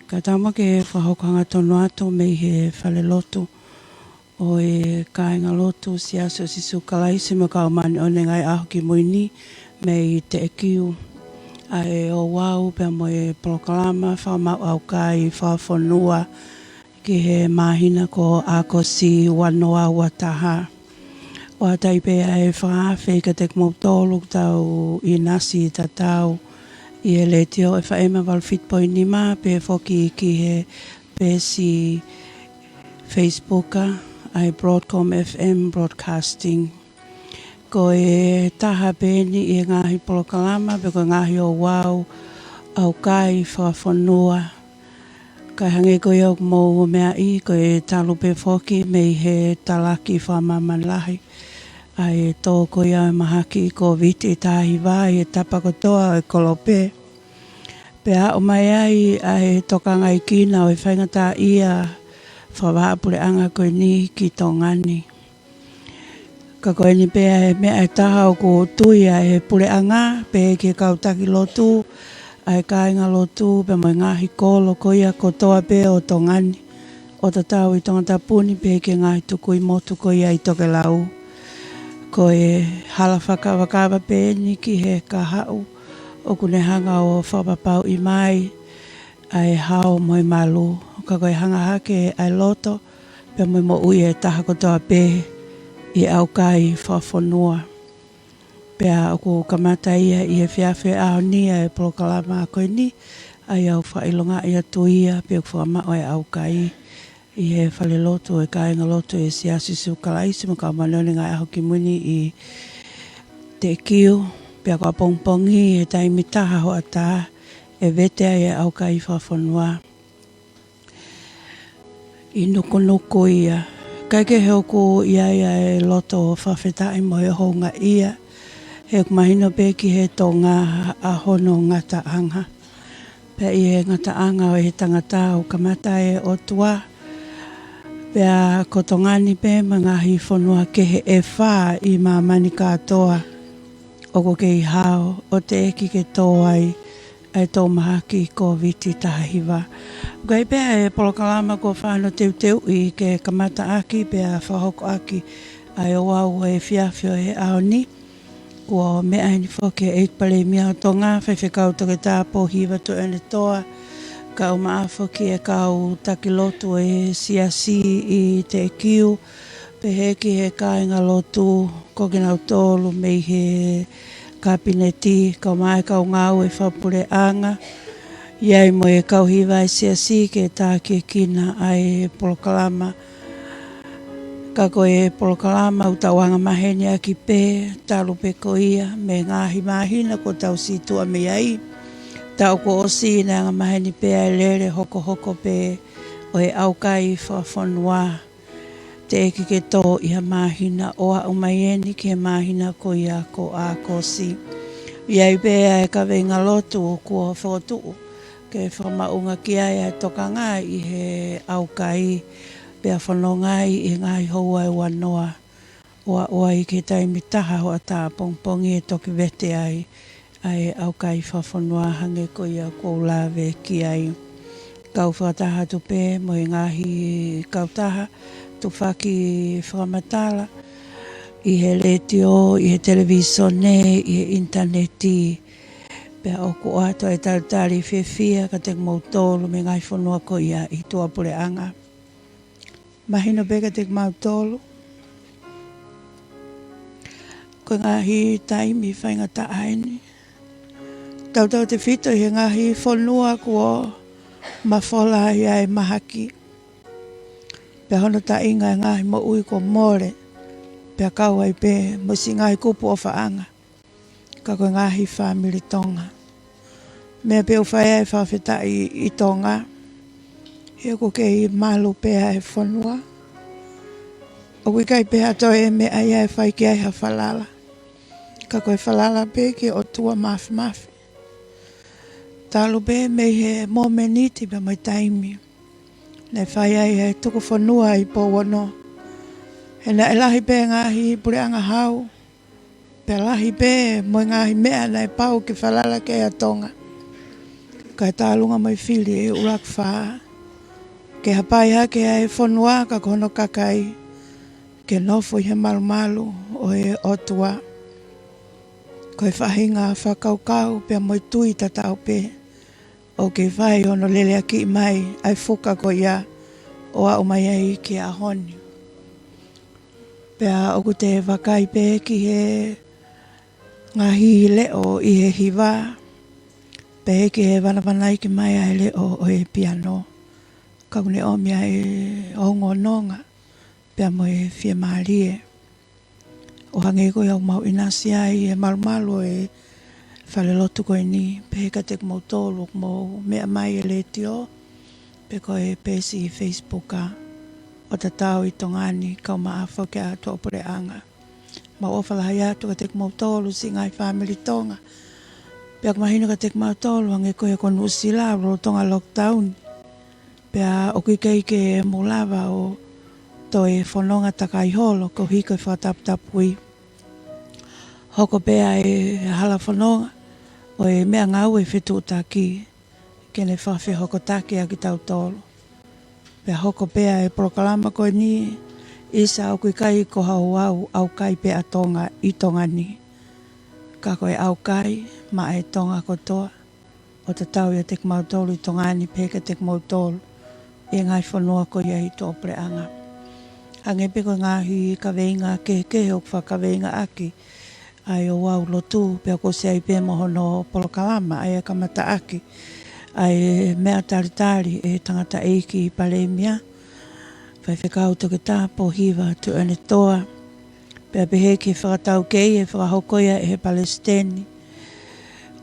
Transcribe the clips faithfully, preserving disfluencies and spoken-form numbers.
Ka tau mo ke fakahoko hangatonu atu mei he falelotu ʻo e kāingalotu Siasi ʻo Sīsū Kalaisi mo e Kau Māʻoniʻoni ʻi he Ngaahi ʻAho Kimui Ni mei Teʻekiu, ʻa e ouau pea mo e polokalama fakamaʻu ʻaukai fakafonua ki he māhina ko ʻAokosi ua noa ua taha. ʻOatu ai pē ʻa e fakaafe kiate kimoutolu ʻoku tau ʻinasi tatau ʻi he letiō ʻe fā ema valu fitu poini nima, pehē foki ki he peesi Facebook ʻa e Broadcom F M Broadcasting. Ko e taha pē eni ʻi he ngaahi polokalama pe ko e ngaahi ouau ʻaukai fakafonua. Kae hangē ko ia ʻoku mou meaʻi, ko e talu pē foki mei he talaki fakamāmani lahi ʻa e tō ko ia ʻo e mahaki Kōviti taha hiva ʻi he tapa kotoa ʻo e kolope. Pea aʻu mai ai ʻa e tokangaʻi kina ʻo e faingataʻaʻia fakavahaʻapuleʻanga ko eni ki Tonga ni. Ka ko eni pē ʻa e meʻa ʻe taha ʻoku tui ʻa e puleʻanga, pehē ki he kau taki lotu, ʻa e kāingalotu, pea mo e ngaahi kolo ko ia kotoa pē ʻo Tonga ni, ʻo tatau ʻi Tongatapu ni, pehē ki he ngaahi tukui motu ko ia ʻi tokelau. Ko e hala fakakavakava pē eni ki he kahaʻu ʻoku ne hanga ʻo fakapapauʻi mai ʻa e hao mo e malu, ka ko e hanga hake ʻa e loto pea mo e moʻui ʻa e taha kotoa pē ʻi he ʻaukai fakafonua. Pea ʻoku kamata ia ʻi he efiafi ʻo e ʻaho ni ʻa e polokalama ko eni, ʻa ia ʻoku fakaʻilongaʻi atu ia pe ʻoku fakamaʻu ʻa e ʻaukai ʻi he falelotu ʻo e kāingalotu ʻo e Siasi ʻo Sīsū Kalaisi mo e Kau Māʻoniʻoni ʻi he Ngaahi ʻAho Kimui Ni ʻi Teʻekiu, pea ko ʻapongipongi he taimi taha hoʻatā ʻe vete ai ʻa e ʻaukai fakafonua ʻi Nukunuku ia. Kae kehe ʻoku ʻi ai ʻa e loto fakafetaʻi mo e houngaʻia, he ʻoku mahino pē ki he Tonga ʻa hono ngataʻanga. Pea ʻi he ngataʻanga ʻo e tangata ʻoku kamata ʻa e ʻOtua, pea ko Tonga ni pē mo e ngaahi fonua kehe ʻe fā ʻi māmani kātoa ʻoku kei hao ʻo teʻeki ke tō ai ʻa e tō mahaki Kōviti taha hiva. ʻOku ʻi ai pē ʻa e polokalama kuo fai hono teuteuʻi ke kamataʻaki pea fakahoko ʻaki ʻa e ouau ʻo e efiafi ʻo e ʻaho ni. Kuo meʻa heni foki ʻa e ʻEiki Palēmia ʻo Tonga, Faifekau Toketā Pōhiva Tuʻiʻonetoa, kae ʻumaʻā foki e kau taki lotu ʻo e Siasi ʻi Teʻekiu, pehē ki he kāingalotu, ko kinautolu mei he Kapineti, kae ʻumaʻā e kau ngāue fakapuleʻanga, ʻi ai mo e kau hiva ʻa e Siasi ke tākiekina ʻa e polokalama. Ka ko e polokalama ʻoku tau angamaheni ʻaki pē, talu pē ko ia mei he ngaahi māhina kuo tau situʻa mei ai. Taʻu kuo ʻosi naʻe angamaheni pē ʻa e lele hokohoko pē ʻo e ʻaukai fakafonua, teʻeki ke tō ʻi ha māhina, ʻo aʻu mai eni ki he māhina ko ia ko ʻAokosi. ʻI ai pē ʻa e kaveinga lotu kuo fokotuʻu ke fakamaʻunga ki ai ʻa e tokanga ʻi he ʻaukai, pea fononga ai ʻi he ngaahi houa ʻe ua noa, ʻo aʻu ai ki he taimi taha hoʻatā ʻapongipongi ʻe toki vete ai ʻa e ʻaukai fakafonua hangē ko ia kuo u lave ki ai. Kau fakataha atu pē mo e ngaahi kautaha tufaki fakamatala ʻi he letiō, ʻi he televīsone, ʻi he ʻinitaneti. Pea ʻoku ʻoatu ʻa e talitali fiefia kiate kimoutolu mei he ngaahi fonua ko ia ʻi tuʻapuleʻanga. Mahino pē kiate kimautolu ko e ngaahi taimi faingataʻa eni, tautautefito ʻi he ngaahi fonua kuo mafola ai ʻa e mahaki, pea hono taʻinga e ngaahi moʻui kuo mole, pea kau ai pē mo siʻi ngaahi kupu ʻofaʻanga, ka ko e ngaahi fāmili Tonga. Meʻa pē ʻoku fai ai e fakafetaʻi ʻi Tonga, he ʻoku kei malu pē ʻa e fonua. ʻOku ʻikai pē ha toe meʻa ia ʻe fai ki ai ha falala, ka ko e falala pē ki he ʻOtua Māfimafi. Talu pē mei he momeniti pea mo e taimi naʻe fai ai e tuku fonua ʻi Pouono, he naʻe lahi pē ngaahi puleʻanga hau, pea lahi pē mo e ngaahi meʻa naʻe pau ke falala ki ai ʻa Tonga. Kae tālunga mai fili e ʻUluaki Fā ke hapai hake ʻa e fonua ka ko hono kakai ke nofo ʻi he malumalu ʻo e ʻOtua. Ko e faʻahinga fakakaukau pea mo e tui tatau pē ʻoku kei fai hono leleakiʻi mai ʻa e fuka ko ia ʻo aʻu mai ai ki he ʻaho ni. Pea ʻoku te vakai pē ki he ngaahi leʻo ʻi he hiva, pehē ki he vanavanaiki mai ʻa e leʻo ʻo e piano. Ka ʻoku ne ʻomi ʻa e ongoononga pea mo e fiemālie. ʻO hangē ko ia ʻoku mau ʻinasi ai he malumalu ʻo e falelotu ko eni, pehē kiate kimoutolu ʻoku mou meʻa mai he letiō pe ko e peesi Facebook ʻo Tatau ʻi Tonga ni, kau maʻa foki ʻa e tuʻapuleʻanga. Mau ʻofa lahi atu kiate kimoutolu siʻi ngaahi fāmili Tonga. Pea ʻoku mahino kiate kimautolu hangē ko ia ko Nuʻusila lolotonga lockdown. Pea ʻoku ʻikai ke mou lava ʻo toe fononga takai holo koeʻuhi ko e fakataputapui. Hoko pē ʻa e hala fononga ʻo e meʻangāue fetuʻutaki ke ne fakafehokotaki ʻa kitautolu. Pea hoko pē ʻa e polokalama ko eni, ʻisa ʻoku ʻikai ko ha ouau ʻaukai pē ʻa Tonga ʻi Tonga ni. Ka ko e ʻaukai maʻa e Tonga kotoa, ʻo tatau ʻiate kimautolu ʻi Tonga ni pehē kiate kimoutolu ʻi he ngaahi fonua ko ia ʻi tuʻapuleʻanga. Hangē pē ko e ngaahi kaveinga kehekehe ʻoku fakakaveingaʻaki ʻa e ouau lotu, pea kuo ʻosi ʻi ai pē mo hono polokalama ʻa ia kamataʻaki ʻa e meʻa talitali ʻe he tangataʻeiki Palēmia, Faifekau Toketā Pōhiva Tuʻiʻonetoa. Pea pehē ki he fakataukei ʻe fakahoko ia ʻe he Palesiteni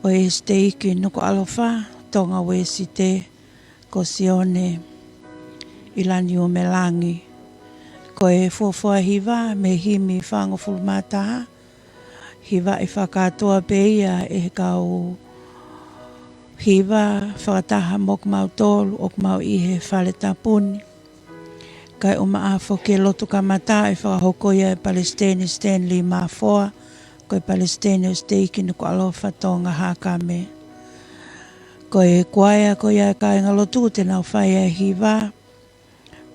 ʻo e Siteiki Nukuʻalofa Tonga Uēsite, ko Sione ʻIlaniumelangi. Ko e fuofua hiva mei he himi fāngofulu mā taha, hivaʻi fakakātoa pē ia ʻe he kau hiva fakataha mo kimautolu ʻoku mau ʻi he fale tapu ni. Kae ʻumaʻā foki e lotu kamata ʻe fakahoko ia ʻe Palesiteni Stanley Mafoa, ko e Palesiteni ʻo e Siteiki Nukuʻalofa Tonga Hakame. Ko e kuaea ko ia e kāingalotu te nau fai ʻa e hiva,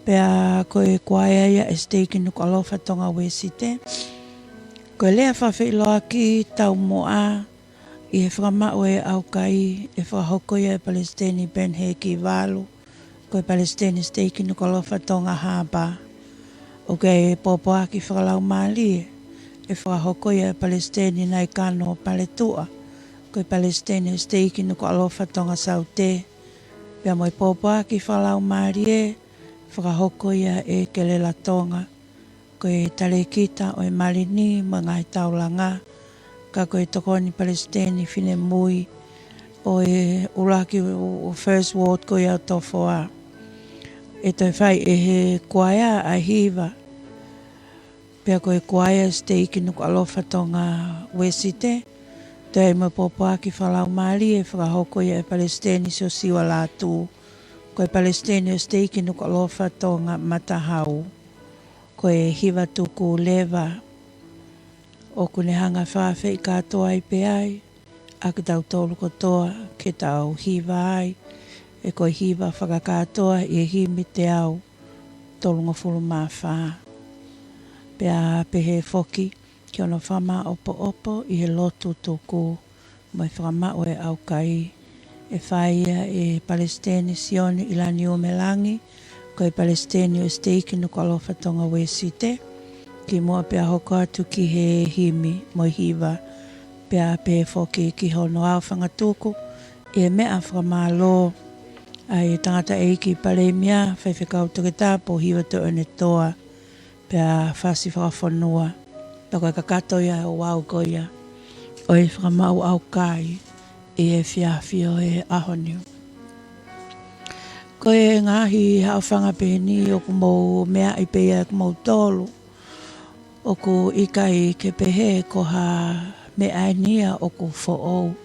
pea ko e kuaea ia ʻa e Siteiki Nukuʻalofa Tonga Uēsite. Ko e lea fakafeʻiloaki taumuʻa ʻi he fakamaʻu e ʻaukai ʻe fakahoko ia ʻe Palesiteni Ben Heki Valu, ko e Palesiteni Siteiki Nukuʻalofa Tonga Hapa. ʻOku ʻi ai e pōpoaki fakalaumālie ʻe fakahoko ia ʻe Palesiteni Naikano Paletuʻa, ko e Palesiteni Siteiki Nukuʻalofa Tonga Saute. Pea mo e pōpoaki fakalaumālie fakahoko ia ʻe Kelela Tonga, ko e talēkita ʻo e Malini mo e ngaahi taulanga, ka ko e tokoni palesiteni finemui ʻo e ʻuluaki ʻo First Ward ko ia ʻo Tofoa. ʻE toe fai ʻe he kuaea ʻa e hiva, pea ko e kuaea Siteiki Nukuʻalofa Tonga Uēsite. Toe ʻi ai mo e pōpoaki fakalaumālie ʻe fakahoko ia ʻe Palesiteni Siosiua Lātū, ko e Palesiteni ʻo e Siteiki Nukuʻalofa Tonga Matahau. Ko e hiva tuku leva ʻoku ne hanga ʻo fakafeʻiloaki kātoa ai pē ai ʻa kitautolu kotoa ke tau hiva ai, ʻa ia ko e hiva fakakātoa ʻi he himi teau tolungofulu mā fā. Pea pehē foki ki hono fakamāʻopoʻopo ʻi he lotu tuku mo e fakamaʻu e ʻaukai, ʻe fai ia ʻe Palesiteni Sione ʻIlaniumelangi, ko e Palesiteni ʻo e Siteiki Nukuʻalofa Tonga Uēsite, kimuʻa pea hoko atu ki he himi mo e hiva. Pea pehē foki ki hono aofangatuku ʻi he meʻa fakamālō ʻa e tangataʻeiki Palēmia, Faifekau Toketā Pōhiva Tuʻiʻonetoa, pea fasi fakafonua. Pea ko e kakato ia e ouau ko ia ʻo e fakamaʻu ʻaukai ʻi he efiafi ʻo e ʻaho ni. Ko e ngaahi haʻofanga pehē ni ʻoku mou meaʻi pē ia ʻe kimoutolu, ʻoku ʻikai ke pehē ko ha meʻa ʻeni ia ʻoku foʻou.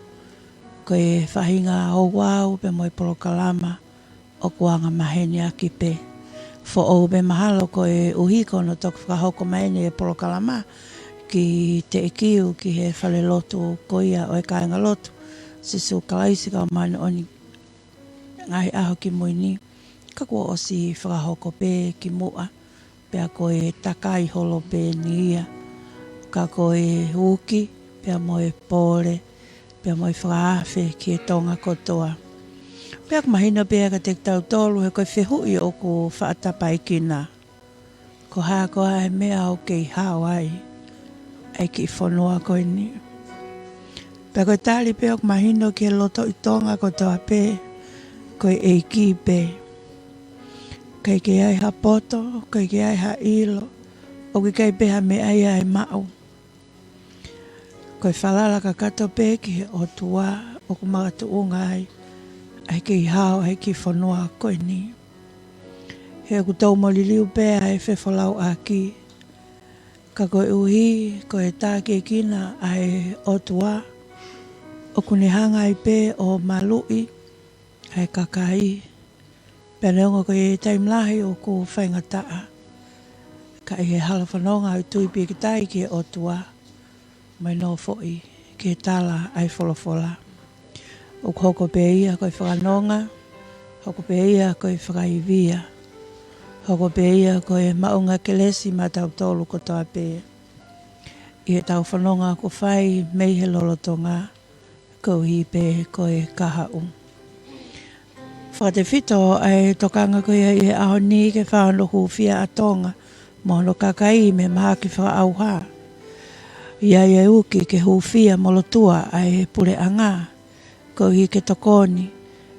Ko e faʻahinga ouau pea mo e polokalama ʻoku angamaheni ʻaki pē. Foʻou pē mahalo koeʻuhi ko hono toki fakahoko mai ʻeni e polokalama ki Teʻekiu ki he falelotu ko ia ʻo e kāingalotu Sīsū Kalaisi Kau Māʻoniʻoni ngaahi ʻaho kimui ni, ka kuo ʻosi fakahoko pē kimuʻa, pea ko e takai holo pē eni ia, ka ko e uki, pea mo e pole, pea mo e fakaafe ki he Tonga kotoa. Pea ʻoku mahino pē ia kiate kitautolu he ko e fehuʻi ʻoku faʻa tapaʻekina: Ko e hā koā e meʻa ʻoku kei hao ai ʻa e kiʻi fonua ko eni? Pea ko e tali pē ʻoku mahino ki he lotoʻi Tonga kotoa pē, ko e ʻEiki pē. ʻIkai ke ʻi ai ha poto, ʻikai ke ʻi ai ha ʻilo, ʻoku ʻikai pē ha meʻa ia ʻe maʻu. Ko e falala kakato pē ki he ʻOtua ʻoku makatuʻunga ai ʻa e kei hao ʻa e kiʻi fonua ko eni. He ʻoku tau moliliu pē ʻa e fefolauʻaki, ka koeʻuhi ko e tākiekina ʻa e ʻOtua, ʻoku ne hanga ai pē ʻo maluʻi ʻa e kakai. Pea neongo ko e taimi lahi ʻoku faingataʻa, ka ʻi he hala fononga ʻo e tui pīkitai ki he ʻOtua, mo e nofoʻi ki he tala ʻa e folofola, ʻoku hoko pē ia ko e fakanonga, hoko pē ia ko e fakaivia, hoko pē ia ko e maʻunga kelesi maʻatautolu kotoa pē ʻi heʻetau fononga ʻoku fai mei he lolotonga, koeʻuhi pē ko e kahaʻu. Fakatefito ʻa e tokanga ko ia ʻi he ʻaho ni ke fai hono hūfia ʻa Tonga mo hono kakai mei he mahaki fakaʻauha. ʻI ai e uki ke hūfia mo lotua ʻa e puleʻanga, koeʻuhi ke tokoni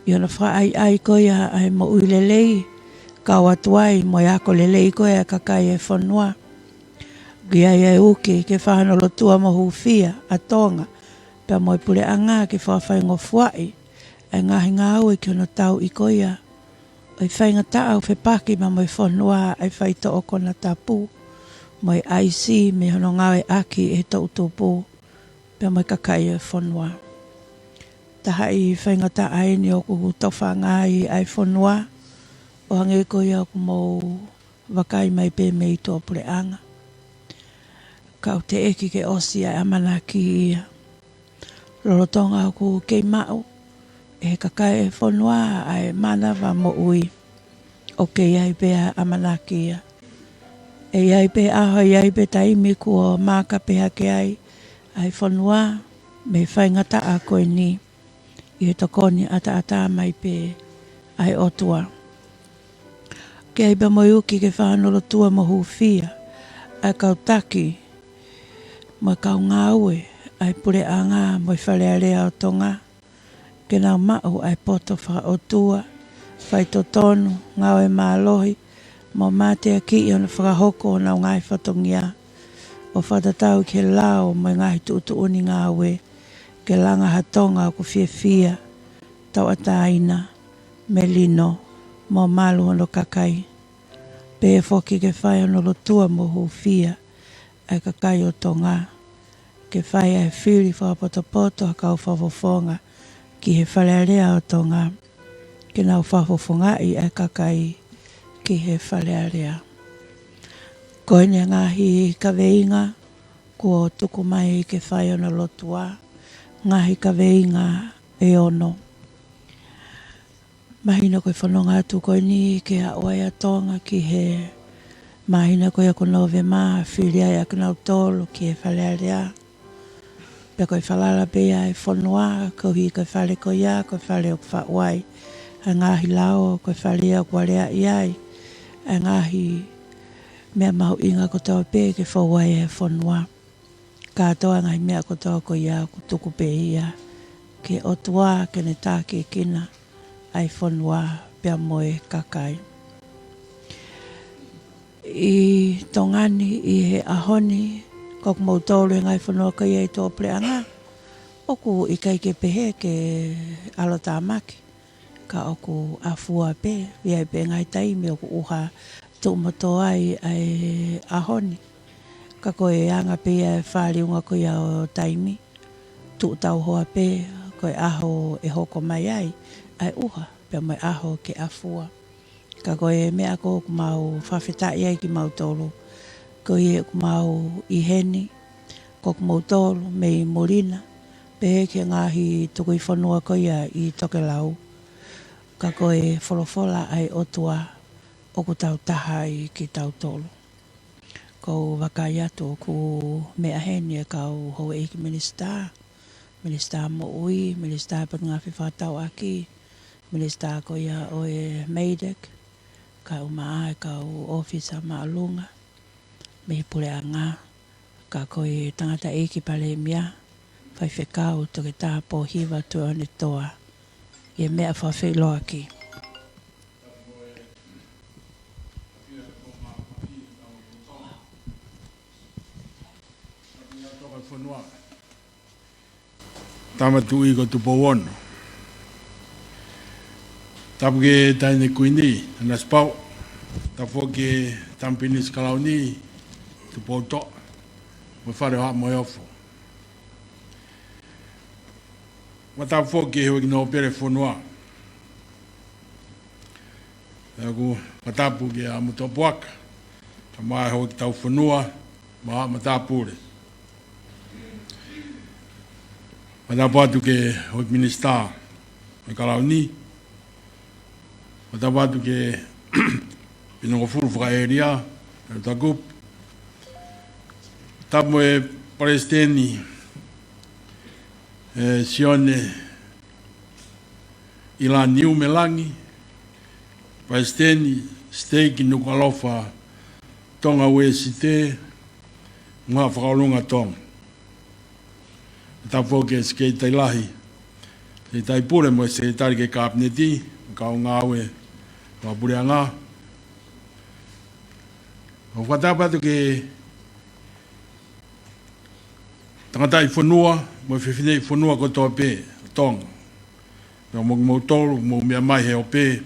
ʻi hono fakaʻaiʻai ko ia ʻa e moʻui lelei, kau atu ai mo e ako lelei ko ia ʻa e kakai e fonua. ʻI ai e uki ke fai hono lotua mo hūfia ʻa Tonga, pea mo e puleʻanga ke fakafaingofuaʻi ʻa e ngaahi ngāue ki hono tauʻi ko ia ʻo e faingataʻa ʻoku fepaki pea mo e fonua, ʻa e faitoʻo konatapu mo e ʻaisi mei hono ngāueʻaki ʻe he toʻutupu pea mo e kakai e fonua. Tahaʻi faingataʻa eni ʻoku tofanga ai ʻa e fonua, ʻo hangē ko ia ʻoku mou vakai mai pē mei tuʻapuleʻanga. Ka ʻoku teʻeki ke ʻosi ʻa e ʻamanaki ia. Lolotonga ʻoku kei maʻu ʻe he kakai e fonua ʻa e mānava moʻui, ʻoku kei ʻi ai pē ʻa e ʻamanaki ia. ʻE ʻi ai pē ʻaho, ʻe ʻi ai pē taimi kuo maka pē hake ai ʻa e fonua mei he faingataʻa ko eni, ʻi he tokoni ʻataʻatā mai pē ʻa e ʻOtua. Ke ʻi ai pē mo e uki ke fai hono lotua mo hūfia ʻa e kau taki mo e kau ngāue ʻa e puleʻanga mo e Fale Alea ʻo Tonga, ke nau maʻu ʻa e poto fakaʻotua, faitotonu, ngāue mālohi, mo mateakiʻi hono fakahoko honau ngaahi fatongia, ʻo fakatatau ki he lao mo e ngaahi tuʻutuʻuni ngāue, ke langa ha Tonga ʻoku fiefia, tauʻatāina, melino, mo malu hono kakai. Pehē foki ke fai hono lotua mo hūfia ʻa e kakai ʻo Tonga, ke fai ʻa e fili fakapotopoto ʻa e kau fakafofonga ki he Fale Alea ʻo Tonga, ke nau fakafofongaʻi ʻa e kakai ki he Fale Alea. Ko eni e ngaahi kaveinga kuo tuku mai ke fai hono lotua, ngaahi kaveinga ʻe ono. Mahino ko e fononga atu ko eni ke aʻu ai ʻa Tonga ki he māhina ko ia ko Nōvema, fili ai ʻa kinautolu ki he Fale Alea. Pea ko e falala pē ia ʻa e fonua, koeʻuhi ko e fale ko ia, ko e fale ʻoku faʻu ai ʻa e ngaahi lao, ko e fale ia ʻoku aleaʻi ai ʻa e ngaahi meʻa mahuʻinga kotoa pē ke fou ai e fonua. Kātoa ngaahi meʻa kotoa ko ia ʻoku tuku pē ia ki he ʻOtua ke ne tākiekina ʻa e fonua pea mo e kakai. ʻI Tonga ni ʻi he ʻaho ni, ko kimoutolu he ngaahi fonua ko ia ʻi tuʻapuleʻanga, ʻoku ʻikai ke pehē ke ʻalotāmaki, ka ʻoku ʻafua pē, ʻi ai pē ngaahi taimi ʻoku ʻuha tuʻu motuʻa ai ʻa e ʻaho ni. Ka ko e anga pē ia e fāliunga ko ia ʻo taimi, tuʻu tauhoa pē, ko e ʻaho ʻe hoko mai ai ʻa e ʻuha, pea mo e ʻaho ke ʻafua. Ka ko e meʻa ko ʻoku mau fakafetaʻi ai kimautolu, koeʻuhi ʻoku mau ʻi heni, ko kimoutolu mei muli na, pehē ki he ngaahi tukuʻi fonua ko ia ʻi tokelau. Ka ko e folofola ʻa e ʻOtua ʻoku tau taha ai kitautolu. ʻOku ou vakai atu ʻoku meʻa heni e kau houʻeiki minisitā, minisitā moʻui, minisitā potungāue fefakatauʻaki, minisitā ko ia ʻo e MEIDECC, kae ʻumaʻā e kau ʻōfisa māʻolunga mei he puleʻanga, ka ko e tangataʻeiki palēmia, faifekau Toketā Pōhiva Tuʻiʻonetoa, ʻi he meʻa fakafeʻiloaki. Tama Tuʻi ko Tupou Ono. Tapu ki he Taʻahine Kuini, Nanasipauʻu. Tapu foki ki he Tama Pilinisi Kalauni, Tupoutoʻa, mo e Fale ʻo Haʻa Moheofo. Mo tapu foki ki he Houʻeiki Nōpele Fonua. Pea ʻoku fakatapu ki he ʻAmotuʻa Puaka, kae ʻumaʻā e houʻeiki tauhi fonua, mo e matāpule. Fakatapu atu ki he houʻeiki minisitā ʻo e Kalauni. Fakatapu atu ki he Pinangofulu Fakaʻēlia, ʻEletā Kupu. Tapu mo e Palesiteni, ʻe Sione ʻIlaniume Langi, Palesiteni Siteiki Nukuʻalofa Tonga Uēsite, mo e Fakahā Tonga. Tapu foki ki he Sekelitali Lahi, Sekelitali Pule mo e Sekelitali ki he Kapineti, kau ngāue fakapuleʻanga. ʻOku ou fakatapu atu ki he tangataʻi fonua mo e fefineʻi fonua kotoa pē ʻo Tonga. Pea mo kimoutolu ʻoku mou meʻa mai he ope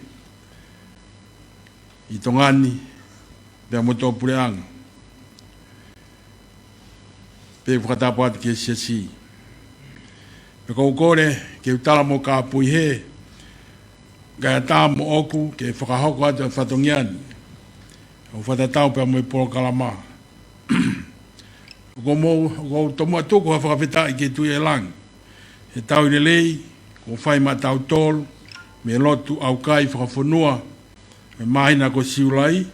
ʻi Tonga ni, pea mo e toko puleʻanga. Pea fakatapu atu ki he Siasi. Pea ʻoku ou kole ke u tala mo kāpui hē, kae ʻatā moʻoku ke fakahoko atu e fatongia ni ʻo fakatatau pea mo e polokalama. ʻOku ou, ʻoku ou tomuʻa tuku ha fakafetaʻi ki he Tuʻi ʻo e Langi he tauhi lelei kuo fai maʻatautolu mei he lotu ʻaukai fakafonua ʻo e māhina ko Siulai,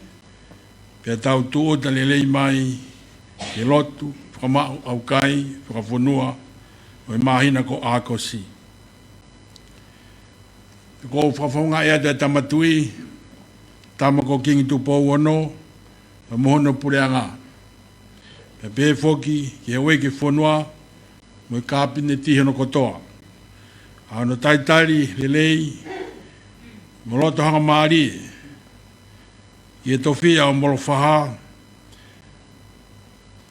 pea tau tūʻuta lelei mai ki he lotu fakamaʻu ʻaukai fakafonua ʻo e māhina ko ʻAokosi. ʻOku ou fakafofongaʻi atu e Tama Tuʻi, Tama ko Kingi Tupou Ono, pea mo hono puleʻanga. Pea pehē foki ki he houʻeiki fonua mo e Kapineti hono kotoa, ʻa hono talitali lelei mo loto hangamālie ʻi he tofiʻa ʻo Molofaha,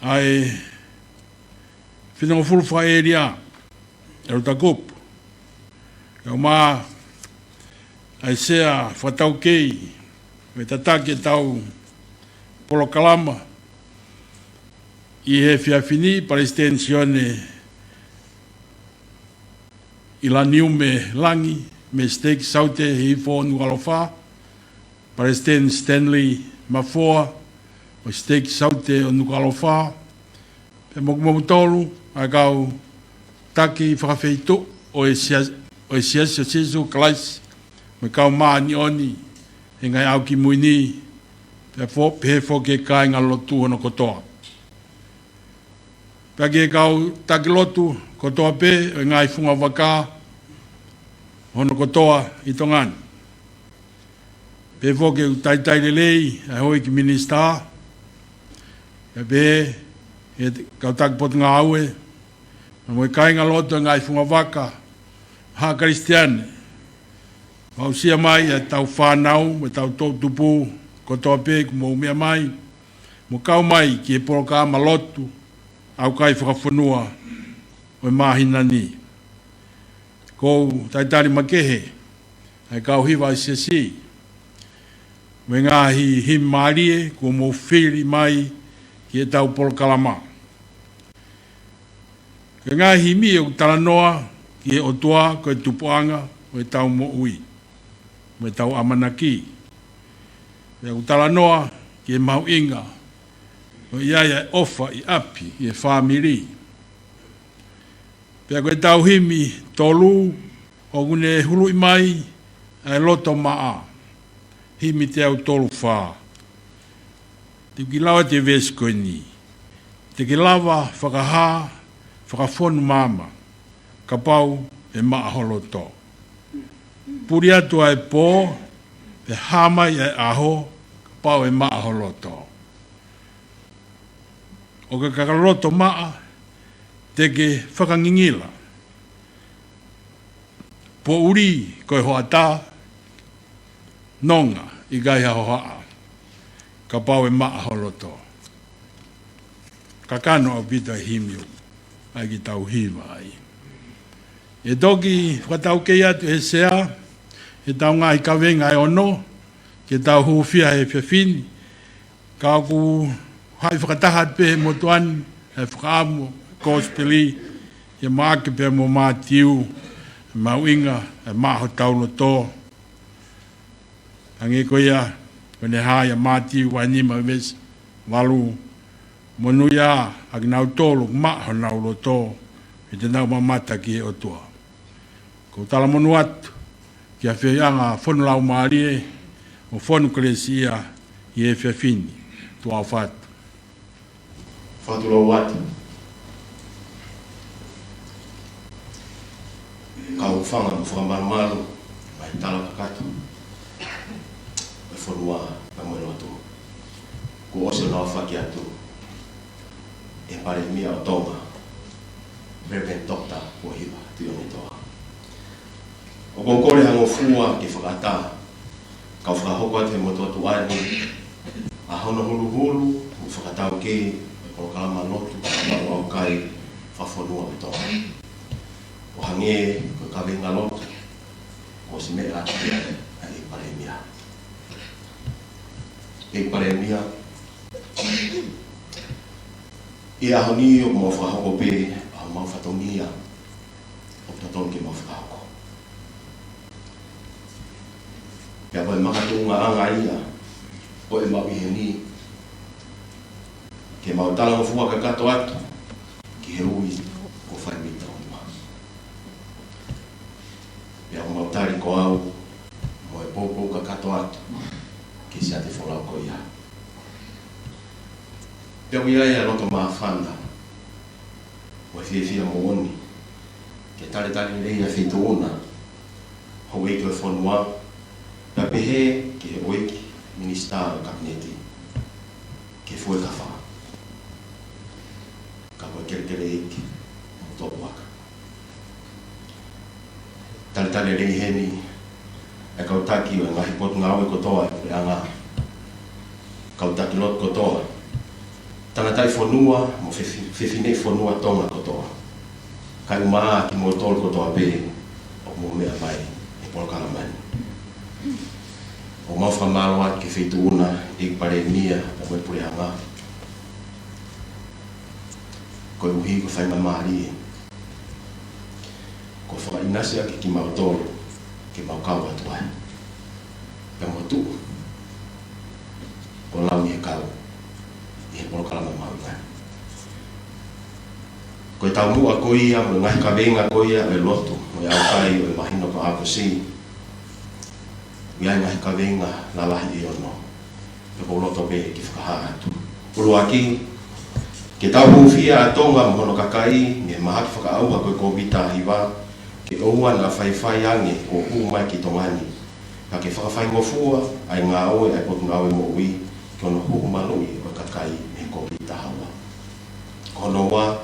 ʻa e Finangofulu Fakaʻēlia, ʻEletā Kupu, kae ʻumaʻā ʻa e Sea Fakataukei ʻo e tataki ʻetau polokalama ʻi he efiafi ni, Palesiteni Sione ʻIlaniume Langi mei he Siteiki Saute Hihifo ʻo Nukuʻalofa, Palesiteni Stanley Mafoa ʻo e Siteiki Saute ʻo Nukuʻalofa, pea mo kimoutolu ʻa e kau taki fakafeituʻu ʻo e Sia-, ʻo e Siasi ʻo Sīsū Kalaisi mo e Kau Māʻoniʻoni he Ngaahi ʻAho Kimui Ni, pea fo-, pehē foki ki he kāingalotu hono kotoa. Pea ki he kau taki lotu kotoa pē ʻo e ngaahi fungavaka hono kotoa ʻi Tonga ni. Pehē foki ki he talitali lelei ʻa e houʻeiki minisitā, pea pehē ki he kau taki potungāue, mo e kāingalotu ʻo e ngaahi fungavaka Haʻa Kalisitiane, aʻusia mai ʻetau fānau mo ʻetau toʻu tupu kotoa pē ʻoku mou meʻa mai, mo kau mai ki he polokalama lotu ʻaukai fakafonua ʻo e māhina ni. ʻOku ou talitali makehe ʻa e kau hiva ʻa e Siasi mo e ngaahi himi mālie kuo mou fili mai ki heʻetau polokalama. Ko e ngaahi himi ʻoku talanoa ki he ʻOtua ko e tupuʻanga ʻo ʻetau moʻui mo ʻetau ʻamanaki. Pea ʻoku talanoa ki he mahuʻinga ʻo ʻi ai ʻa e ʻofa ʻi ʻapi, ʻi he fāmili. Pea ko ʻetau himi tolu ʻoku ne huluʻi mai ʻa e loto maʻa, himi teau tolu fā. Te u kiʻi lau atu e veesi ko eni. Te ke lava fakahā, fakafonu maama, kapau ʻe maʻa ho loto. Puli atu ʻa e pō, pea hā mai ʻa e ʻaho, kapau ʻe maʻa ho loto. ʻO ka ka loto maʻa, te ke fakangingila. Poʻuli ko e hoʻatā, nonga ʻikai ha hohaʻa, kapau ʻe maʻa ho loto. Kakano ʻaupito e himi ʻoku ʻai ke tau hiva ai. ʻE toki fakataukei atu he sea, he tau ngaahi kavenga ʻe ono, ke tau hūfia he efiafi ni, ka ʻoku haʻi fakataha atu pē he motuʻa ni, he fakaʻamu, Kosipeli, ʻia Maʻake pea mo Mātiu, mahuʻinga, ʻe maʻa hotau loto. Hangē ko ia, ko ʻene hā ʻia Mātiu vahe nima veesi valu, monūʻia ʻa kinautolu ʻoku maʻa honau loto, ʻe te nau mamata ki he ʻOtua. Ko e talamonū atu, ki he feʻiʻanga fonu laumālie, ʻo fonu kelesi ia ʻi he efiafi ni, tuʻa ʻofa atu. Fakatulou atu. Kau fanga mo fakamalumalu, mai tala kakato, mai fonua, mai mo e lotu. Kuo ʻosi ʻo nau faki atu, ʻe Palēmia ʻo Tonga, Reverend Doctor Kuo Hiva Tuʻiʻonetoa. ʻOku ou kole ha ngofua ke fakaʻatā, kau fakahoko atu he motuʻa ni, ʻa hono huluhulu, mo fakataukei, ʻa e polokalama lotu, ʻa e ʻaukai, fakafonua ʻo Tonga. ʻO hangē, ko e kavenga lotu, ʻosi meʻa atu ia, ʻa e Palēmia. ʻE Palēmia, ʻi he ʻaho ni ʻoku mau fakahoko pē, ʻa homau fatongia, ʻoku totonu ke mau fakahoko. Pea ko e makatuʻunga ʻanga ia, ʻo e mau ʻi heni, ke mau talangofua kakato atu, ki he ui, kuo fai mei taumuʻa. Pea ʻoku mau tali ko au, mo e poupou kakato atu, ki he siate folau ko ia. Pea ʻoku ʻi ai ʻa e loto māfana, mo e fiefia moʻoni, ke talitali lelei ʻa e feituʻu na, houʻeiki ʻo e fonua, pea pehē ki he houʻeiki minisitā ʻo e Kapineti, ki he fuekafa, ka ko e kelekele ʻeiki, mo e topuaka. Talitali lelei heni, ʻa e kau taki ʻo e ngaahi potungāue kotoa ʻo e puleʻanga. Kau taki lotu kotoa. Tangataʻi fonua, mo fefi-, fefine fonua Tonga kotoa. Kae ʻumaʻā kimoutolu kotoa pē, ʻoku mou meʻa mai, he polokalama ni. ʻOku mau fakamālō atu ki he feituʻu na, ʻe Palēmia, pea mo e puleʻanga. Koeʻuhi ko e faingamālie, kuo fakaʻinasi ʻaki kimautolu, ke mau kau atu ai. Pea mo tuʻu, ʻo lau ʻi he kau, ʻi he polokalama mahuʻinga ni. Ko e taumuʻa ko ia, mo e ngaahi kavenga ko ia, ʻo e lotu, mo e ʻaukai, ʻo e mahino ko ʻAokosi. ʻI ai e ngaahi kavenga lalahi ʻe ono. Pea ʻoku ou loto pē ke fakahā atu. ʻUluaki, ke tau hūfia ʻa Tonga mo hono kakai, mei he mahaki fakaʻauha ko e Kōviti taha hiva, ke ʻoua naʻa faifai ange kuo hū mai ki Tonga ni. Ka ke fakafaingofua, ʻa e ngāue ʻa e Potungāue Moʻui, ki hono huhu maluʻi ʻo e kakai mei he Kōviti taha ua. Ko hono ua,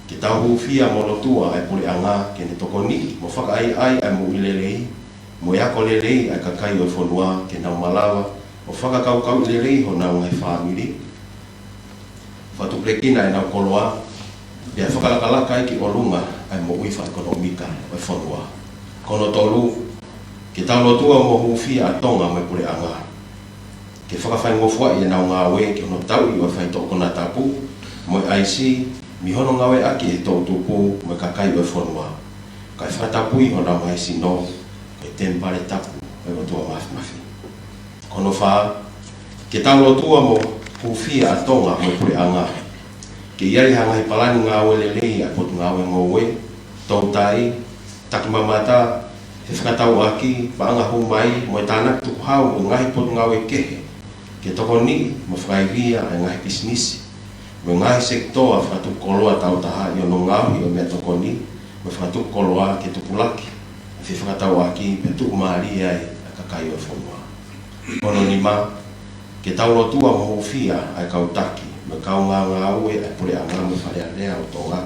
ke tau hūfia mo lotua ʻa e puleʻanga, ke ne tokoniʻi, mo fakaʻaiʻai ʻa e moʻui lelei, mo e ako lelei ʻa e kakai ʻo e fonua, ke nau malava, ʻo fakakaukauʻi lelei honau ngaahi fāmili, fakatupulekina ʻenau koloa, pea fakalakalaka ai ki ʻolunga ʻa e moʻui fakaʻekonōmika ʻo e fonua. Ko hono tolu, ke tau lotua mo hūfia ʻa Tonga mo e puleʻanga. Ke fakafaingofuaʻi ʻenau ngāue ki hono tauʻi ʻo e faitoʻo konatapu, mo e ʻaisi, mei hono ngāueʻaki ʻe he toʻutupu, mo e kakai ʻo e fonua. Kae fakatapui honau ngaahi sino, ko e temipale tapu ʻo e ʻOtua Māfimafi. Ko hono fā, ke tau lotua mo hūfia ʻa Tonga mo e puleʻanga. Ke ʻi ai ha ngaahi palani ngāue lelei ʻa e Potungāue Ngoue, Toutai, Takimamata, Fefakatauʻaki, paʻanga hū mai, mo e tānaki tukuhau ʻo e ngaahi potungāue kehe, ke tokoniʻi mo fakaivia ʻa e ngaahi pisinisi mo e ngaahi sekitoa fakatukukoloa tautaha ʻi hono ngaohi ʻo e meʻatokoni mo e fakatukukoloa ke tupulaki ʻa e fefakatauʻaki pea tuʻumālie ai ʻa e kakai ʻo e fonua. Hono nima, ke tau lotua mo hūfia ʻa e kau taki mo e kaungā ngāue ʻa e Puleʻanga mo e Fale Alea ʻo Tonga,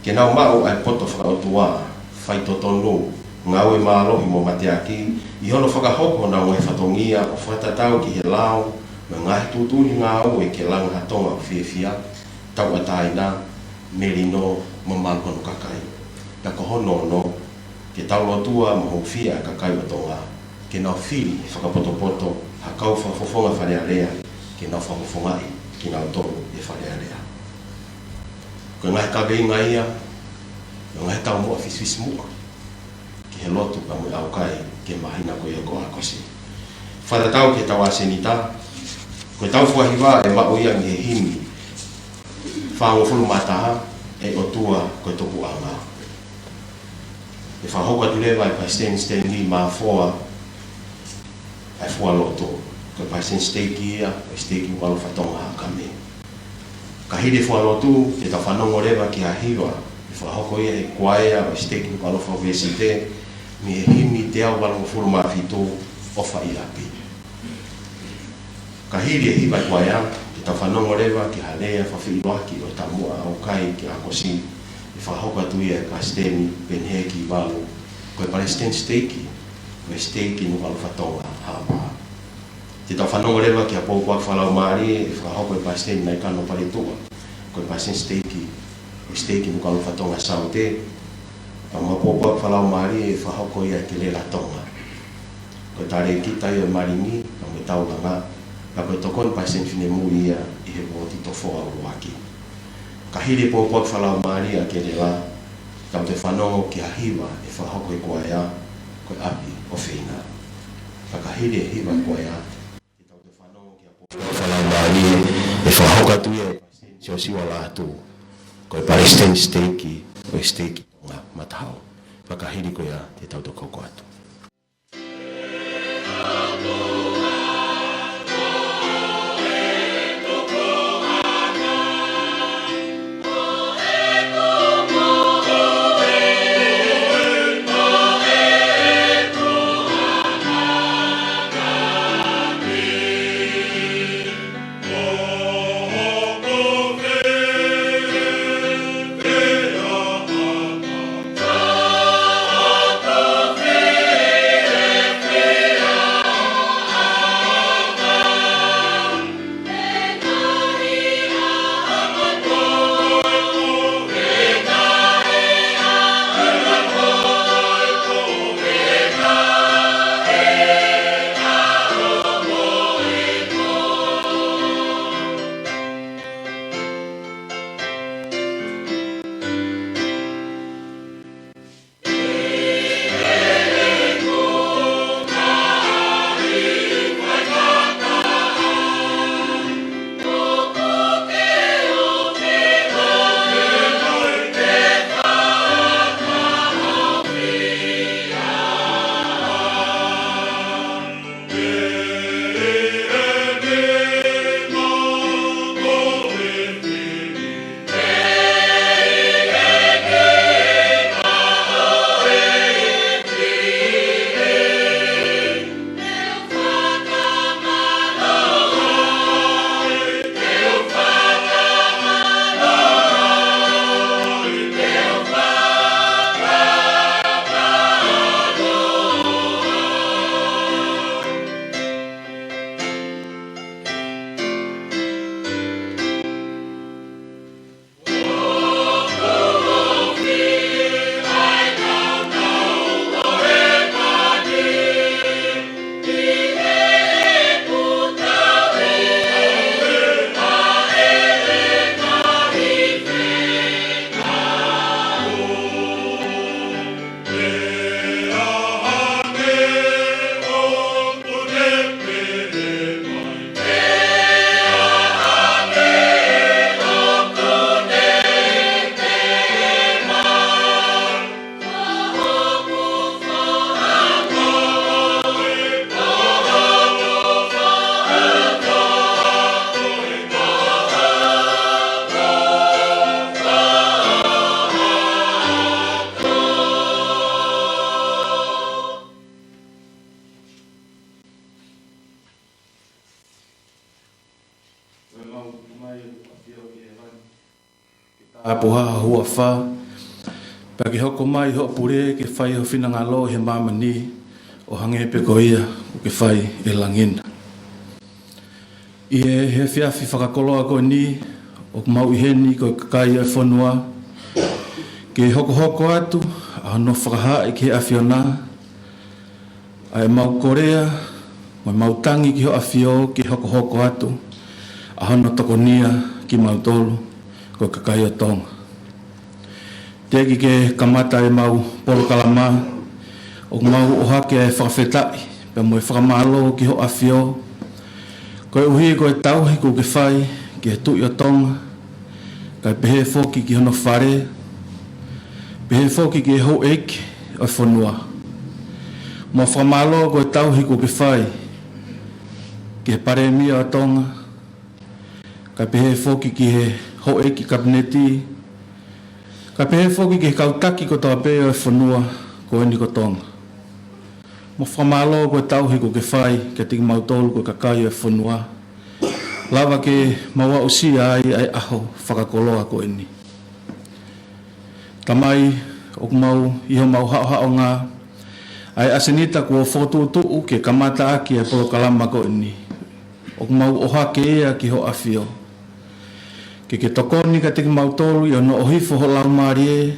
ke nau maʻu ʻa e poto fakaʻotua, faitotonu, ngāue mālohi mo mateaki ʻi hono fakahoko honau ngaahi fatongia ʻo fakatatau ki he lao mo e ngaahi tuʻutuʻuni ngāue ke langa ha Tonga ʻoku fiefia, tauʻatāina, melino mo malu hono kakai. Pea ko hono ono, ke tau lotua mo hūfia ʻa e kakai ʻo Tonga ke nau fili fakapotopoto ha kau fakafofonga Fale Alea ke nau fakafofongaʻi kinautolu ʻe he Fale Alea. Ko e ngaahi kaveinga ia ʻo e ngaahi taumuʻa fisifisimuʻa ki he lotu pea mo e ʻaukai ki he māhina ko ia ko ʻAokosi. Fakatatau ki heʻetau ʻasenita, ko ʻetau fua hiva ʻe maʻu ia mei he himi fāngofulu mā taha, ʻE ʻOtua ko e Tupuʻanga. ʻE fakahoko atu leva ʻe Palesiteni Stanley Mafoa ʻa e fua lotu. Ko e Palesiteni Siteiki ia ʻo e Siteiki Nukuʻalofa Tonga Haʻakame. Ka hili e fua lotu, te tau fanongo leva ki ha hiva ʻe fakahoko ia ʻe he kuaea ʻo e Siteiki Nukuʻalofa Uēsite mei he himi teau valungofulu mā fitu, ʻOfa ʻi ʻApi. Ka hili e hiva ʻa e kuaea, te tau fanongo leva ki ha lea fakafeʻiloaki ʻo e taumuʻa ʻaukai ki ʻAokosi, ʻe fakahoko atu ia ʻe Palesiteni Penihetī Valu, ko e Palesiteni Siteiki ʻo e Siteiki Nukuʻalofa Tonga Haʻapai. Te tau fanongo leva ki ha pōpoaki fakalaumālie ʻe fakahoko ʻe Palesiteni Naikano Paletuʻa, ko e Palesiteni Siteiki ʻo e Siteiki Nukuʻalofa Tonga Saute, pea mo ha pōpoaki fakalaumālie ʻe fakahoko ia ʻe Kelela Tonga. Ko e talēkita ia ʻo e Malingi pea mo e Taulanga, pea ko e tokoni Palesiteni Finemui ia ʻi he Vooti Tofoa ʻUluaki. Ka hili e pōpoaki fakalaumālie ʻa Kelela, tau toe fanongo ki ha hiva ʻe fakahoko ʻe he kuaea, ko e ʻApi ʻo Feinga. Pea ka hili e hiva ʻa e kuaea, te tau toe fanongo ki ha pōpoaki fakalaumālie ʻe fakahoko atu ia ʻe Palesiteni Siosiua Lātū, ko e Palesiteni Siteiki ʻo e Siteiki Tonga Matahau. Pea ka hili ko ia, te tau toe hoko atu. ʻapoha ho huafa, pea ke hoko mai hoʻo pule, ke fai ho finangalo ʻi he māmani, ʻo hangē pē ko ia ʻoku ke fai ʻi langi na. ʻI he efiafi fakakoloa ko eni, ʻoku mau ʻi heni ko e kakai ʻo e fonua, ke hokohoko atu ʻa hono fakahaaʻi ki he ʻAfiona ʻa ʻemau kolea mo ʻemau tangi ki hoʻo ʻAfio ke hokohoko atu ʻa hono tokonia kimautolu ko e kakai ʻo Tonga. Teʻeki ke kamata ʻemau polokalama, ʻoku mau ʻohake ʻa e fakafetaʻi pea mo e fakamālō ki hoʻo ʻAfio, koeʻuhi ko e tauhi kuo ke fai ki he Tuʻi ʻo Tonga, kae pehē foki ki hono fale, pehē foki ki he houʻeiki ʻo e fonua. Mo e fakamālō ko e tauhi kuo ke fai ki he Palēmia ʻo Tonga, kae pehē foki ki he houʻeiki Kapineti, kae pehē foki ki he kau taki kotoa pē ʻo e fonua ko eni ko Tonga. Mo e fakamālō ko e tauhi kuo ke fai kiate kimautolu ko e kakai ʻo e fonua, lava ke mau aʻusia ai ʻa e ʻaho fakakoloa ko eni. Tamai, ʻoku mau ʻi homau haʻohaʻonga ʻa e ʻasenita kuo fokotuʻutuʻu ke kamata ʻaki ʻa e polokalama ko eni, ʻoku mau ʻohake ia ki hoʻo ʻAfio, ke ke tokoni kiate kimautolu ʻi hono ʻohifo ho Laumālie,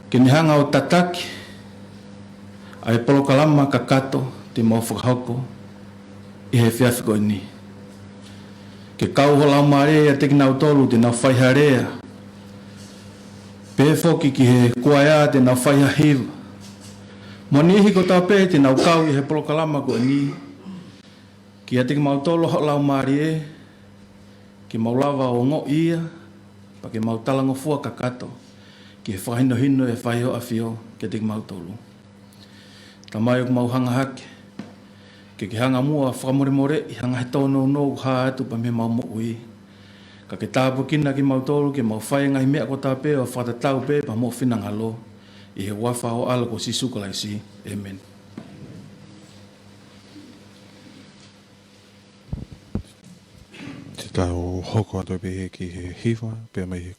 ke ne hanga ʻo tataki ʻa e polokalama kakato te mau fakahoko ʻi he efiafi ko eni. Ke kau ho Laumālie ʻiate kinautolu te nau fai ha lea, pehē foki ki he kuaea te nau fai ha hiva, mo e niʻihi kotoa pē te nau kau ʻi he polokalama ko eni, ke ʻiate kimautolu ho Laumālie, ke mau lava ʻo ongoʻi ia, pea ke mau talangofua kakato ki he fakahinohino ʻe fai ʻe hoʻo ʻAfio kiate kimautolu. Tamai, ʻoku mau hanga hake ke ke hanga muʻa ʻo fakamolemoleʻi ha ngaahi tōnounou ʻoku hā atu pē mei heʻemau moʻui, ka ke tāpuekina kimautolu ke mau fai e ngaahi meʻa kotoa pē ʻo fakatatau pē pea mo hoʻo finangalo, ʻi he huafa ho ʻAlo ko Sīsū Kalaisi. ʻĒmeni. Te tau hoko atu pē ki he hiva, pea mei he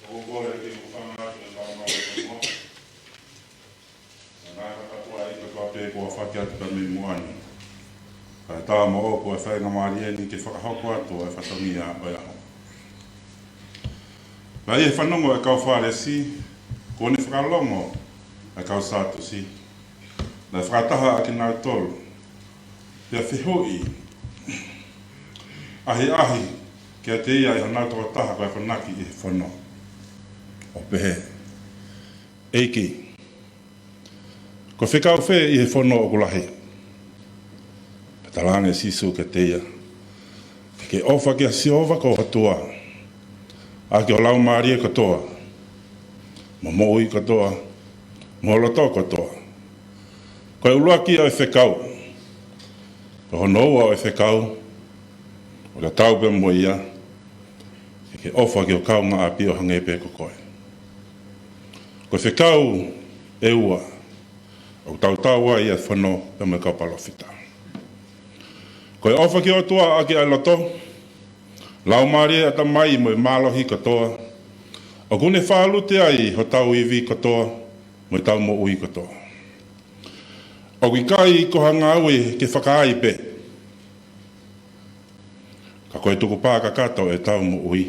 ʻOku ou kole ke u hūfanga atu ʻi he talanoa ʻo e fonua. Naʻe fakatapu ʻa e ʻEiki kotoa pē kuo ʻafaki atu pea mei muʻa ni. Kae ʻatā moʻoku ʻa e faingamālie ni ke fakahoko atu ʻa e fatongia ʻo e ʻaho. Pea ʻi he fanongo ʻa e kau Fālesi, kuo ne fakalongo ʻa e kau Sātusi. Naʻe fakataha ʻa kinautolu, pea fehuʻi ʻahiʻahi kiate ia ʻe honau tokotaha ko e akonaki ʻi he fono, ʻo pehē, ʻEiki, ko e fekau fē ʻi he fono ʻoku lahi? Pea talaange ʻe Sīsū kiate ia, Ke ke ʻofa kia Sihova ko ho ʻOtua ʻaki ho laumālie kotoa, mo e moʻui kotoa, mo ho loto kotoa. Ko e ʻuluaki ʻo e fekau. Ko hono ua ʻo e fekau, ʻoku tatau pē mo ia, Ke ke ʻofa ki ho kaungāʻapi ʻo hangē pē ko koe. Ko e fekau ʻe ua ʻoku tautau ai ʻa e fono pea mo e kau palōfita. Ko e ʻofa ki ho ʻOtua ʻaki ʻa e loto, laumālie, ʻatamai mo e mālohi kotoa, ʻoku ne fālute ai hotau ivi kotoa mo ʻetau moʻui kotoa. ʻOku ʻikai ko ha ngāue ke fakaai pē, ka ko e tukupā kakato ʻetau moʻui.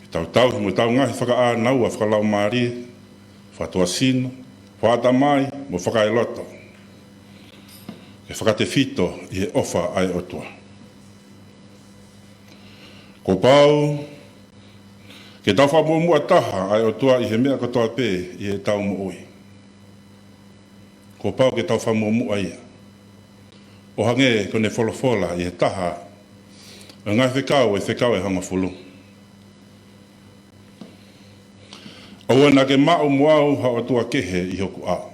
Ke tau tauhi mo ʻetau ngaahi fakaʻānaua fakalaumālie, fakatuʻasino, fakaʻatamai, mo fakaeloto, ke fakatefito ʻi he ʻofa ʻa e ʻOtua. Kuo pau ke tau fakamuʻomuʻa taha ʻa e ʻOtua ʻi he meʻa kotoa pē ʻi heʻetau moʻui. Kuo pau ke tau fakamuʻomuʻa ia, ʻo hangē ko ʻene folofola ʻi he taha ʻo e ngaahi fekau, ʻa e fekau ʻe hongofulu. ʻOua naʻa ke maʻu mo au ha ʻotua kehe ʻi hoku ʻao.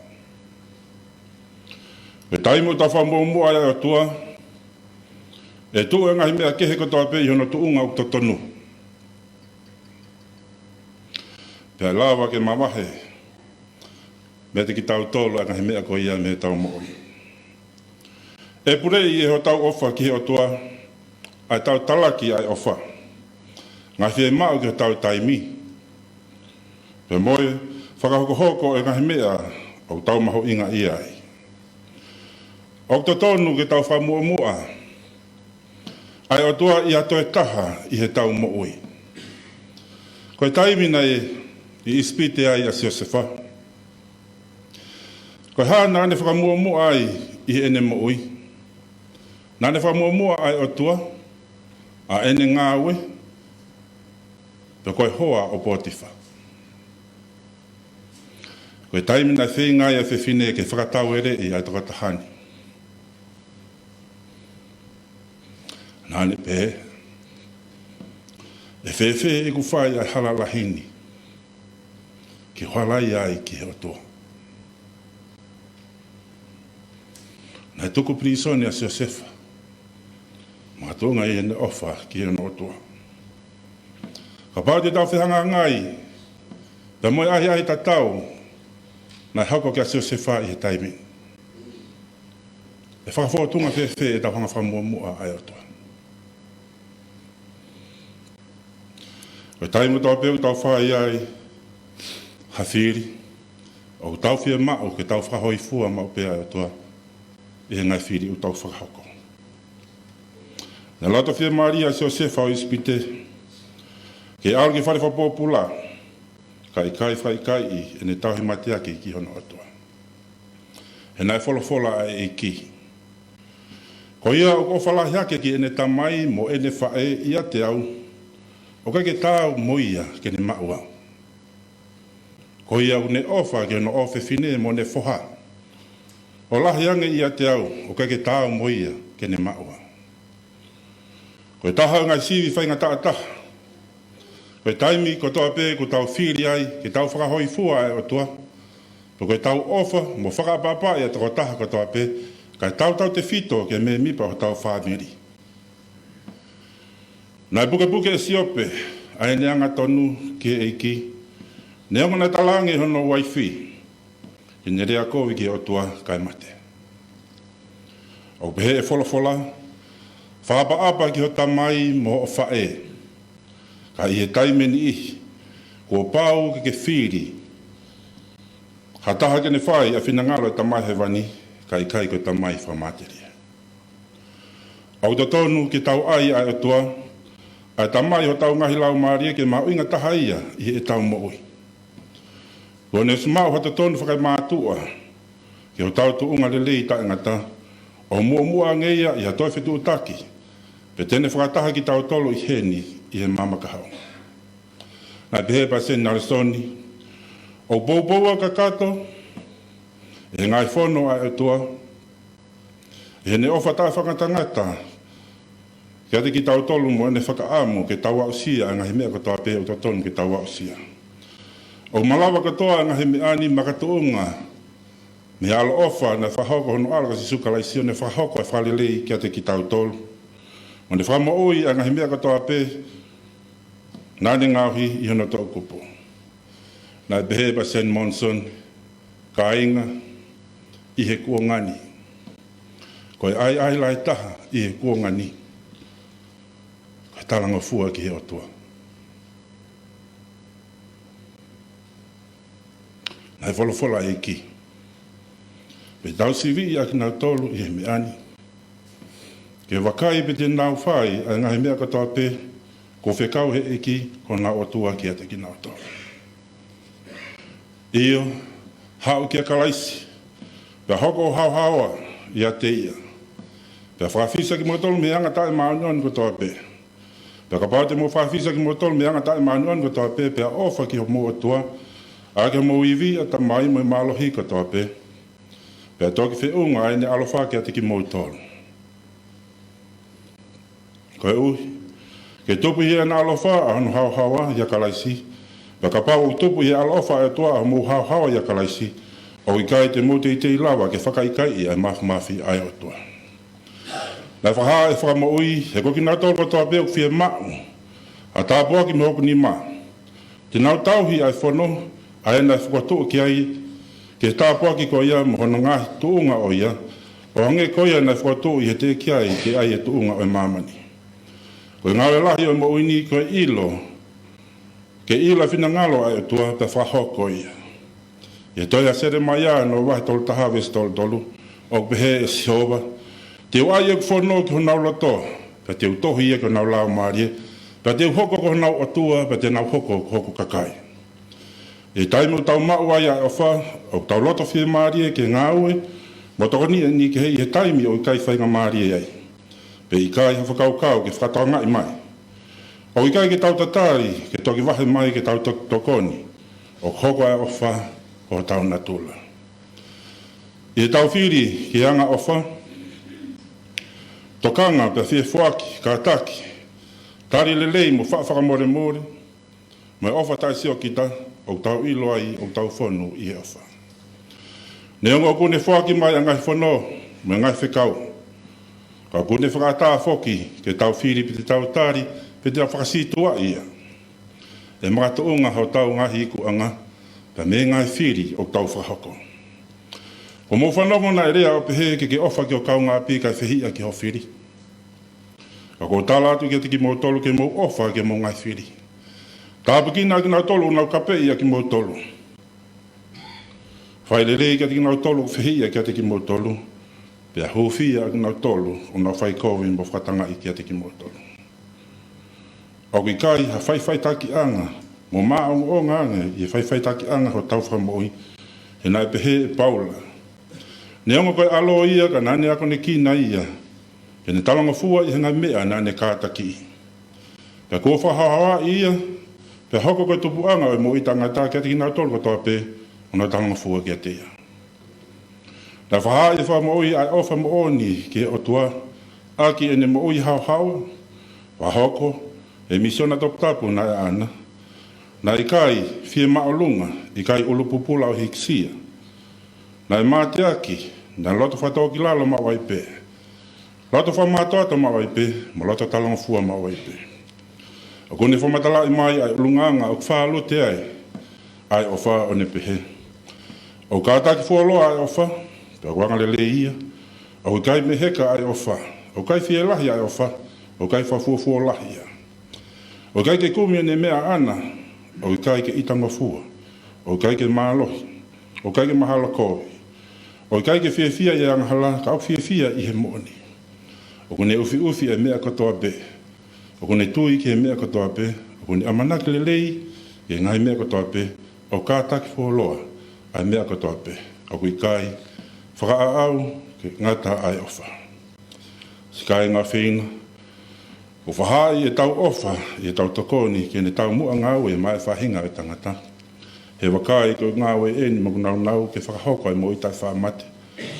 Ko e taimi ʻoku tau fakamuʻomuʻa ai ʻa e ʻOtua, ʻe tuʻu ʻa e ngaahi meʻa kehe kotoa pē ʻi hono tuʻunga ʻoku totonu. Pea ʻe lava ke mavahe meiate kitautolu ʻa e ngaahi meʻa ko ia mei heʻetau moʻui. ʻE puleʻi ʻe hotau ʻofa ki he ʻOtua ʻa ʻetau talaki ʻa e ʻofa, ngaahi fiemaʻu ki hotau taimi, pea mo e fakahokohoko ʻo e ngaahi meʻa ʻoku tau mahuʻingaʻia ai. ʻOku totonu ke tau fakamuʻomuʻa ʻa e ʻOtua ʻi ha toe taha ʻi heʻetau moʻui. Ko e taimi naʻe ʻi ʻIsipite ai ʻa Siosefa, ko e hā naʻa ne fakamuʻomuʻa ai ʻi heʻene moʻui? Naʻa ne fakamuʻomuʻa ʻa e ʻOtua, ʻa ʻene ngāue, pe ko e hoa ʻo Pōtifa? Ko e taimi naʻe feinga ai ʻa e fefine ke fakataueleʻi ʻa e tokotaha ni, naʻa ne pehē, ʻE fēfē ʻeku fai ʻa e hala lahi ni ke u halaia ai ki he ʻOtua? Naʻe tuku pilīsone ʻa Siosefa, makatuʻunga ʻi heʻene ʻofa ki hono ʻOtua. Kapau te tau fehangahangai pea mo e ʻahiʻahi tatau naʻe hoko kia Siosefa ʻi he taimi ni, ʻe fakafōtunga fēfē ʻetau hanga fakamuʻomuʻa ʻa e ʻOtua? Ko e taimi kotoa pē ʻoku tau fai ai ha fili, ʻoku tau fiemaʻu ke tau fakahōifua maʻu pē ʻa e ʻOtua ʻi he ngaahi fili ʻoku tau fakahoko. Naʻe loto fiemālie ʻa Siosefa ʻo ʻIsipite ke ʻalu ki fale fakapōpula, kae ʻikai fakaʻikaiʻi ʻene tauhi mateaki ki hono ʻOtua. He naʻe folofola ʻa e ʻEiki, Ko ia ʻoku ʻofa lahi hake ki heʻene tamai mo ʻene faʻē ʻiate au, ʻoku ʻikai ke taau mo ia ke ne maʻu au. Ko ia ʻoku ne ʻofa ki hono ʻofefine mo ʻene foha, ʻo lahi ange ʻiate au, ʻoku ʻikai ke taau mo ia ke ne maʻu au. Ko e taha ʻo e ngaahi sivi faingataʻa taha, ko e taimi kotoa pē ʻoku tau fili ai ke tau fakahōifua ʻa e ʻOtua, pe ko ʻetau ʻofa mo fakaʻapaʻapaʻi ʻa e tokotaha kotoa pē, kae tautautefito ki he mēmipa ʻo hotau fāmili. Naʻe pukepuke ʻe Siope ʻa ʻene angatonu ki he ʻEiki, neongo naʻe talaange ʻe hono uaifi ke ne lea kovi ki he ʻOtua kae mate. ʻOku pehē ʻe he folofola, Fakaʻapaʻapa ki hoʻo tamai mo hoʻo faʻē, Ka ʻi he taimi ʻe niʻihi, kuo pau ke ke fili ha taha ke ne fai ʻa e finangalo ʻo e Tamai Hēvani, kae ʻikai ko e tamai fakamatelie. ʻOku totonu ke tau ʻai ʻa e ʻOtua, ʻa e Tamai hotau ngaahi laumālie, ke mahuʻinga taha ia ʻi heʻetau moʻui. Kuo ne ʻosi maʻu ha totonu fakemātuʻa ki hotau tuʻunga lelei taʻengata, ʻo muʻomuʻa ange ia ʻi ha toe fetuʻutaki, pea te ne fakataha kitautolu ʻi heni ʻi he maama kahaʻu. Naʻe pehē ʻe Palesiteni Nalesoni, ʻoku poupou kakato ʻe he ngaahi fono ʻa e ʻOtua, ʻi heʻene ʻofa taʻefakangatangata kiate kitautolu mo ʻene fakaʻamu ke tau aʻusia ʻa e ngaahi meʻa kotoa pē ʻoku totonu ke tau aʻusia. ʻOku malava kotoa ʻa e ngaahi meʻa ni makatuʻunga mei he ʻaloʻofa naʻe fakahoko hono ʻAlo ko Sīsū Kalaisi, ʻo ne fakahoko ʻa e fakalelei kiate kitautolu, ʻo ne fakamoʻui ʻa e ngaahi meʻa kotoa pē naʻa ne ngaohi ʻi hono toʻukupu. Naʻe pehē ʻe Palesiteni Monisoni, kāinga, ʻi he kuonga ni, ko e ʻahiʻahi lahi taha ʻi he kuonga ni, ko e talangofua ki he ʻOtua. Naʻe folofola ʻa e ʻEiki, pea tau siviʻi ʻa kinautolu ʻi he meʻa ni, ke vakai pe te nau fai ʻa e ngaahi meʻa kotoa pē kuo fekau ʻe he ʻEiki ko honau ʻOtua kiate kinautolu. ʻIo, haʻu kia Kalaisi, pea hoko ʻo haohaoa ʻiate ia, pea fakafisa kimoutolu mei he anga taʻemāʻoniʻoni kotoa pē. Pea kapau te mou fakafisa kimoutolu mei he anga taʻemāʻoniʻoni kotoa pē, pea ʻofa ki homou ʻOtua, ʻaki homou ivi ʻa e Tamai mo e mālohi kotoa pē, pea toki feʻunga ʻa ʻene ʻaloʻofa kiate kimoutolu. Koeʻuhi ke tupu ʻi heʻene ʻaloʻofa ʻa hono haohaoa ʻia Kalaisi, pea kapau ʻoku tupu ʻi he ʻaloʻofa ʻa e ʻOtua ʻa hoʻomou haohaoa ʻia Kalaisi, ʻoku ʻikai te mou teitei lava ke fakaʻikaiʻi ʻa e māfimafi ʻa e ʻOtua. Naʻe fakahā ʻe he Fakamoʻui, he ko kinautolu kotoa pē ʻoku fiemaʻu ha tāpuaki mei hoku nima, te nau tauhi ʻa e fono, ʻa ia naʻe fokotuʻu ki ai, ki he tāpuaki ko ia mo hono ngaahi tuʻunga ʻo ia, ʻo hangē ko ia naʻe fokotuʻu ʻi he teʻeki ai ke ʻai ʻa e tuʻunga ʻo e māmani. Ko e ngāue lahi ʻo e moʻui ni ko e ʻilo, ke ʻilo ʻa e finangalo ʻa e ʻOtua pea fakahoko ia. ʻI he tohi ʻa Selemaia hono vahe tolu taha veesi tolu tolu, ʻoku pehē ʻe Sihova, te u ʻai ʻeku fono ki honau loto, pea te u tohi ia ki honau laumālie, pea te u hoko ko honau ʻOtua, pea te nau hoko ko hoku kakai. ʻI he taimi ʻoku tau maʻu ai ʻa e ʻofa, ʻoku tau loto fiemālie ke ngāue mo tokoniʻi ʻa e niʻihi kehe ʻi he taimi ʻoku ʻikai faingamālie ai, pe ʻikai ha fakakaukau ke fakatokangaʻi mai, ʻoku ʻikai ke tau tatali ke toki vahe mai ke tau to-, tokoni, ʻoku hoko ʻa e ʻofa ko hotau natula. ʻI heʻetau fili ki he angaʻofa, tokanga pea fie foaki, kātaki, tali lelei mo faʻa fakamolemole, mo e ʻofa taʻesiokita, ʻoku tau ʻilo ai ʻoku tau fonu ʻi he ʻofa. Neongo ʻoku ne foaki mai ʻa e ngaahi fono mo e ngaahi fekau, ka ʻoku ne fakaʻatā foki ke tau fili pe te tau tali pe te tau fakasītuʻaʻi ia, ʻe makatuʻunga hotau ngaahi ikuʻanga pea mei he ngaahi fili ʻoku tau fakahoko. Kuo mou fanongo naʻe lea ʻo pehē ke ke ʻofa ki ho kaungāʻapi kae fehiʻa ki ho fili. Ka ʻoku ou tala atu kiate kimoutolu ke mou ʻofa ki homou ngaahi fili, tāpuekina ʻa kinautolu ʻoku nau kapeʻi ʻa kimoutolu, fai lelei kiate kinautolu ʻoku fehiʻa kiate kimoutolu, pea hūfia ʻa kinautolu ʻoku nau fai kovi mo fakatangaʻi kiate kimoutolu. ʻOku ʻikai ha faʻifaʻitakiʻanga mo māʻongoʻonga ange ʻi he faʻifaʻitakiʻanga hotau Fakamoʻui, he naʻe pehē ʻe Paula, neongo ko e ʻAlo ia ka naʻa ne akonekina ia ke ne talangofua ʻi he ngaahi meʻa naʻa ne kātakiʻi. Pea kuo fakahaohaoaʻi ia, pea hoko ko e tupuʻanga ʻo e moʻui taʻengata kiate kinautolu kotoa pē ʻoku nau talangofua kiate ia. Naʻe fakahā ʻe he Fakamoʻui ʻa e ʻofa moʻoni ki he ʻOtua ʻaki ʻene moʻui haohaoa, fakahoko ʻa e misiona toputapu naʻe ʻaʻana. Naʻe ʻikai fiemāʻolunga, ʻikai ʻulu pupula ʻo hīkisia. Naʻe mateaki, naʻe loto fakatōkilalo maʻu ai pē, loto fakamātoato maʻu ai pē, mo loto talangofua maʻu ai pē. ʻOku ne fakamatalaʻi mai ʻa e ʻulungaanga ʻoku fālute ai ʻa e ʻofa ʻo ne pehē, ʻoku kātaki fuoloa ʻa e ʻofa, pea ʻoku angalelei ia. ʻOku ʻikai meheka ʻa e ʻofa, ʻoku ʻikai fielahi ʻa e ʻofa, ʻoku ʻikai fakafuofuolahi ia. ʻOku ʻikai ke kumi ʻene meʻa ʻaʻana, ʻoku ʻikai ke ʻitangofua, ʻoku ʻikai ke mālohi, ʻoku ʻikai ke mahalo kovi, ʻoku ʻikai ke fiefia ʻi he angahala, ka ʻoku fiefia ʻi he moʻoni. ʻOku ne ʻufiʻufi ʻa e meʻa kotoa pē, ʻoku ne tui ki he meʻa kotoa pē, ʻoku ne ʻamanaki lelei ki he ngaahi meʻa kotoa pē, ʻoku kātaki fuoloa ʻa e meʻa kotoa pē, ʻoku ʻikai fakaʻaʻau ke ngata ʻa e ʻofa. Siʻi kāinga ʻofeina, ʻoku fakahaaʻi ʻetau ʻofa ʻi heʻetau tokoni ki heʻene taumuʻa ngāue maʻá e faʻahinga ʻo e tangata. He vakai, ko e ngāue ʻeni ʻoku nāunau ke fakahoko ʻa e moʻui taʻefaʻamate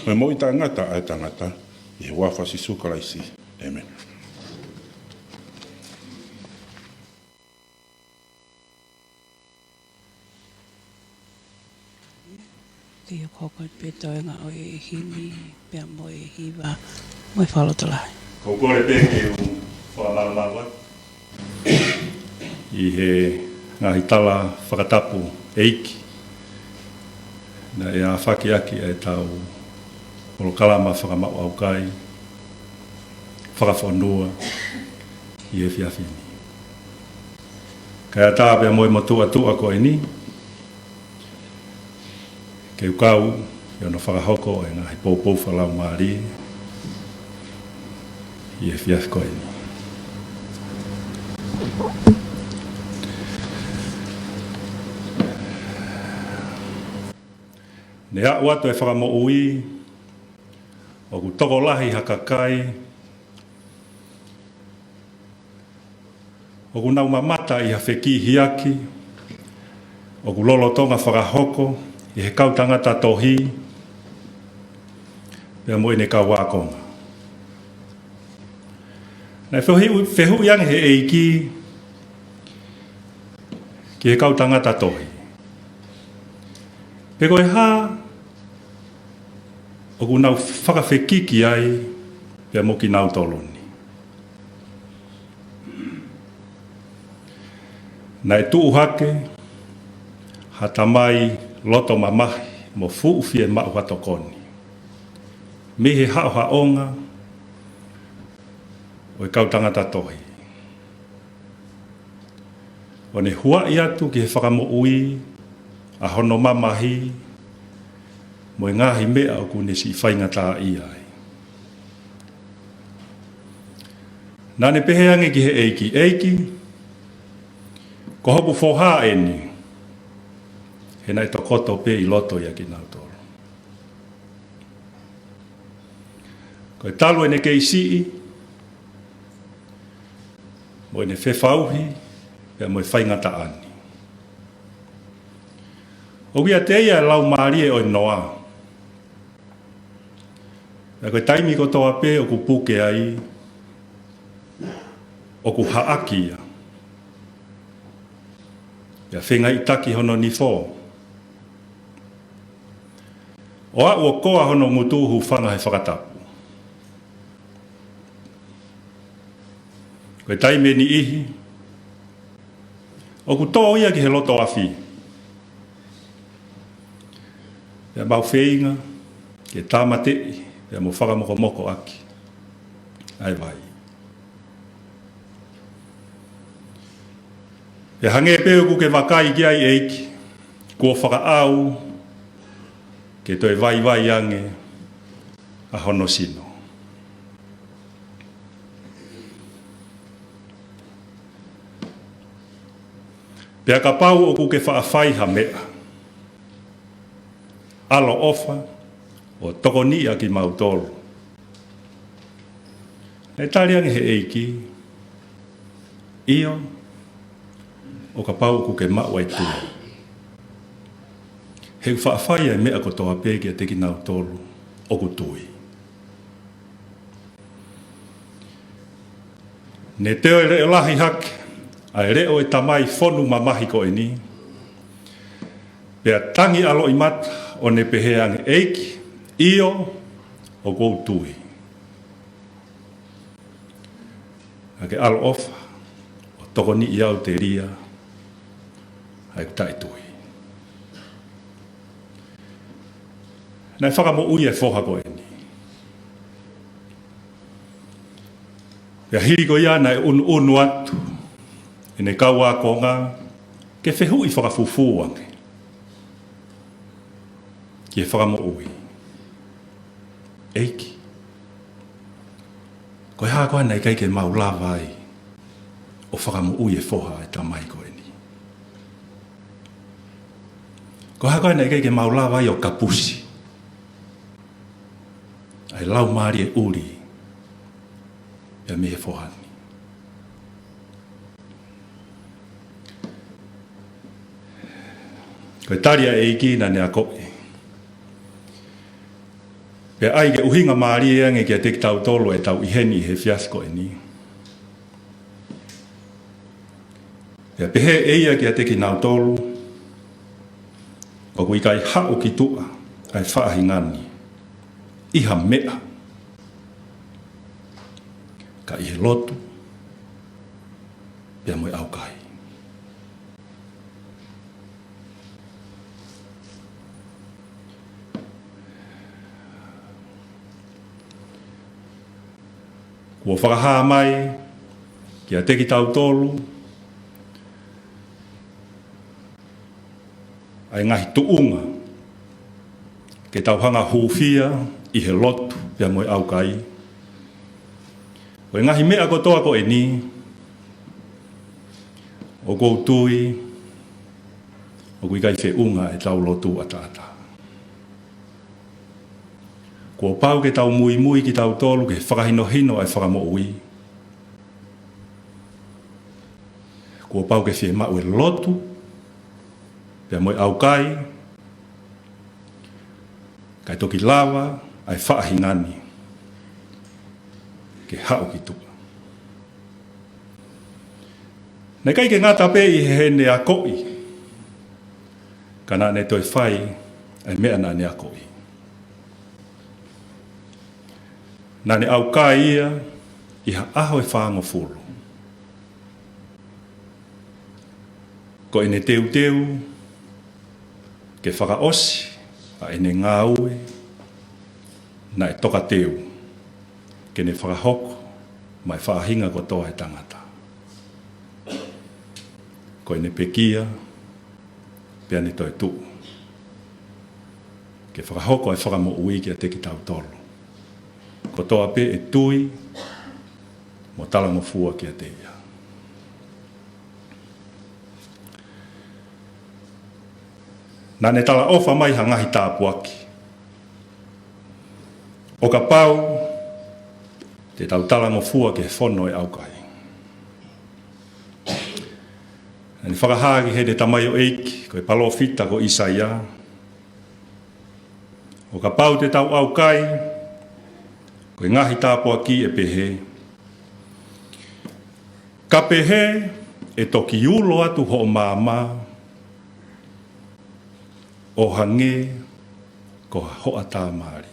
mo e moʻui taʻengata ʻa e tangata, ʻi he huafa ʻo Sīsū Kalaisi. ʻĒmeni. Kei hokohoko pē toenga ʻo e himi, pea mo e hiva, mo e fakalotolahi. Ko e kole pē ke u fakamalumalu atu ʻi he ngaahi tala fakatapu ʻeiki naʻe ʻafaki ʻaki ʻa ʻetau polokalama fakamaʻu ʻaukai fakafonua ʻi he efiafi ni. Kae ʻatā pea mo e motuʻatuʻa ko eni, ke u kau ʻi hono fakahoko ʻo e ngaahi poupou fakalaumālie ʻi he efiafi ko eni. Ne aʻu atu e Fakamoʻui, ʻoku tokolahi ha kakai ʻoku nau mamata ʻi ha fekihiaki ʻoku lolotonga fakahoko ʻe he kau tangata tohi pea mo ʻene kau ākonga. Naʻe fehuʻi, fehuʻi ange ʻe he ʻEiki ki he kau tangata tohi, pe ko e hā ʻoku nau fakafekiki ai pea mo kinautolu ni. Naʻe tuʻu hake ha tamai loto mamahi mo fuʻu fiemaʻu ha tokoni mei he haʻohaʻonga ʻo e kau tangata tohi, ʻo ne huaʻi atu ki he Fakamoʻui ʻa hono mamahi mo e ngaahi meʻa ʻoku ne siʻi faingataʻaʻia ai. Naʻa ne pehē ange ki he ʻEiki, ʻEiki, ko hoku foha eni, he naʻe tokoto pē ʻi loto ʻia kinautolu. Ko e talu ʻene kei siʻi, mo ʻene fefauhi, pea mo e faingataʻa ni, ʻoku ʻiate ia e laumālie ʻo e noa. Pea ko e taimi kotoa pē ʻoku puke ai, ʻoku haʻaki ia. Pea fengaiʻitaki hono nifo, ʻo aʻu ʻo koa hono ngutu, hūfanga he fakatapu. Ko e taimi ʻe niʻihi ʻoku tō ia ki he loto afi, pea mau feinga ke tāmateʻi pea mo fakamokomoko ʻaki ʻa e vai. Pea hangē pē ʻoku ke vakai ki ai, ʻEiki, kuo fakaʻau ke toe vaivai ange ʻa hono sino. Pea kapau ʻoku ke faʻa fai ha meʻa, ʻaloʻofa ʻo tokoniʻi ʻa kimautolu, naʻe tali ange ʻe he ʻEiki, ʻIo, ʻo kapau ʻoku ke maʻu ʻa e tui. He ʻoku faʻa fai ʻa e meʻa kotoa pē kiate kinautolu ʻoku tui. Ne toe leʻo lahi hake ʻa e leʻo ʻo e tamai fonu mamahi ko eni, pea tangi ʻa loʻimata ʻo ne pehē ange, ʻEiki, ʻio, ʻoku ou tui. Ka ke ʻaloʻofa ʻo tokoniʻi au telia ʻa ʻeku taʻetui. Naʻe fakamoʻui e foha ko eni. Pea hili ko ia naʻe ʻunuʻunu atu ʻene kau ākonga ke fehuʻi fakafufū ange ki he Fakamoʻui: ʻEiki, ko e hā koā naʻe ʻikai ke mau lava ai ʻo fakamoʻui e foha ʻa e tamai ko eni? Ko e hā koā naʻe ʻikai ke mau lava ai ʻo kapusi ʻa e laumālie ʻuli pea mei he foha ni? Ko e tali ʻa e ʻEiki naʻa ne akoʻi, pea ʻai ke ʻuhinga mālie ange kiate kitautolu ʻetau ʻi heni ʻi he efiafi ko eni. Pea pehē ʻe ia kiate kinautolu: ʻOku ʻikai haʻu ki tuʻa ʻa e faʻahinga ni ʻi ha meʻa, ka ʻi he lotu pea mo e ʻaukai. Kuo fakahā mai kiate kitautolu ʻa e ngaahi tuʻunga ke tau hanga ʻo hūfia ʻi he lotu pea mo e ʻaukai. Ko e ngaahi meʻa kotoa ko eni, ʻoku ou tui ʻoku ʻikai feʻunga ʻetau lotu ʻataʻatā. Kuo pau ke tau muimui kitautolu ki he fakahinohino ʻa e Fakamoʻui. Kuo pau ke fiemaʻu e lotu pea mo e ʻaukai, kae toki lava ʻa e faʻahinga ni ke haʻu ki tuʻa. Naʻe ʻikai ke ngata pē ʻi heʻene akoʻi, ka naʻa ne toe fai ʻa e meʻa naʻa ne akoʻi. Naʻa ne ʻaukai ia ʻi ha ʻaho ʻe fāngofulu. Ko ʻene teuteu ke fakaʻosi ʻa ʻene ngāue naʻe tokateu ke ne fakahoko maʻa e faʻahinga kotoa ʻo e tangata. Ko ʻene pekia, pea ne toetuʻu ke fakahoko ʻa e fakamoʻui kiate kitautolu kotoa pē ʻe tui mo talangofua kiate ia. Naʻa ne talaʻofa mai ha ngaahi tāpuaki ʻo kapau te tau talangofua ki he fono ʻo e ʻaukai. Naʻa ne fakahā ki heʻene tamaioʻeiki ko e palōfita ko ʻĪsaia, ʻo kapau te tau ʻaukai, ko e ngaahi tāpuaki ʻe pehē: Ka pehē ʻe toki ulo atu hoʻo maama ʻo hangē ko ha hoʻatā mālie.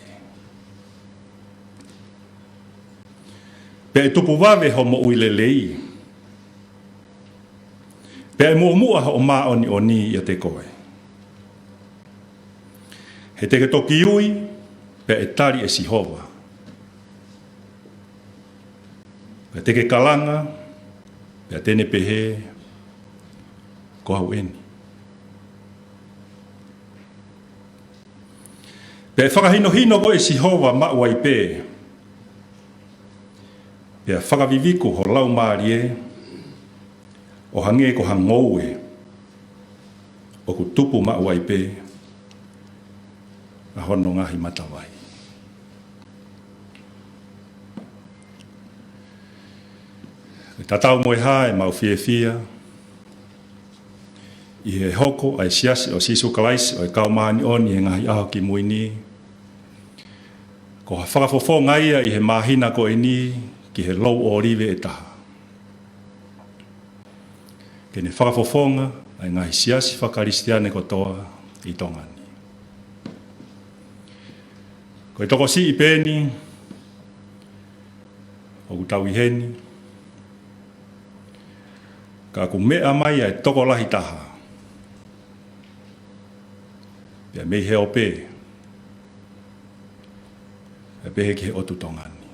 Pea ʻe tupu vave hoʻo moʻui lelei, pea ʻe muʻomuʻa hoʻo māʻoniʻoni ʻiate koe. He te ke toki ui, pea ʻe tali ʻe Sihova. Pea te ke kalanga, pea te ne pehē: Ko au eni. Pea ʻe fakahinohino koe ʻe Sihova maʻu ai pē, pea fakaviviku ho laumālie ʻo hangē ko ha ngoue ʻoku tupu maʻu ai pē ʻa hono ngaahi matavai. Tatau mo e hā ʻemau fiefia ʻi he hoko ʻa e Siasi ʻo Sīsū Kalaisi ʻo e Kau Māʻoniʻoni ʻi he Ngaahi ʻAho Kimui Ni, ko ha fakafofonga ia ʻi he māhina ko eni ki he Lou ʻŌlive ʻe Taha, ke ne fakafofonga ʻa e ngaahi siasi faka-Kalisitiane kotoa ʻi Tonga ni. Ko e tokosiʻi pē eni ʻoku tau ʻi heni, ka ʻoku meʻa mai ʻa e tokolahi taha, pea mei he ope, pea pehē ki he ʻotu Tonga ni.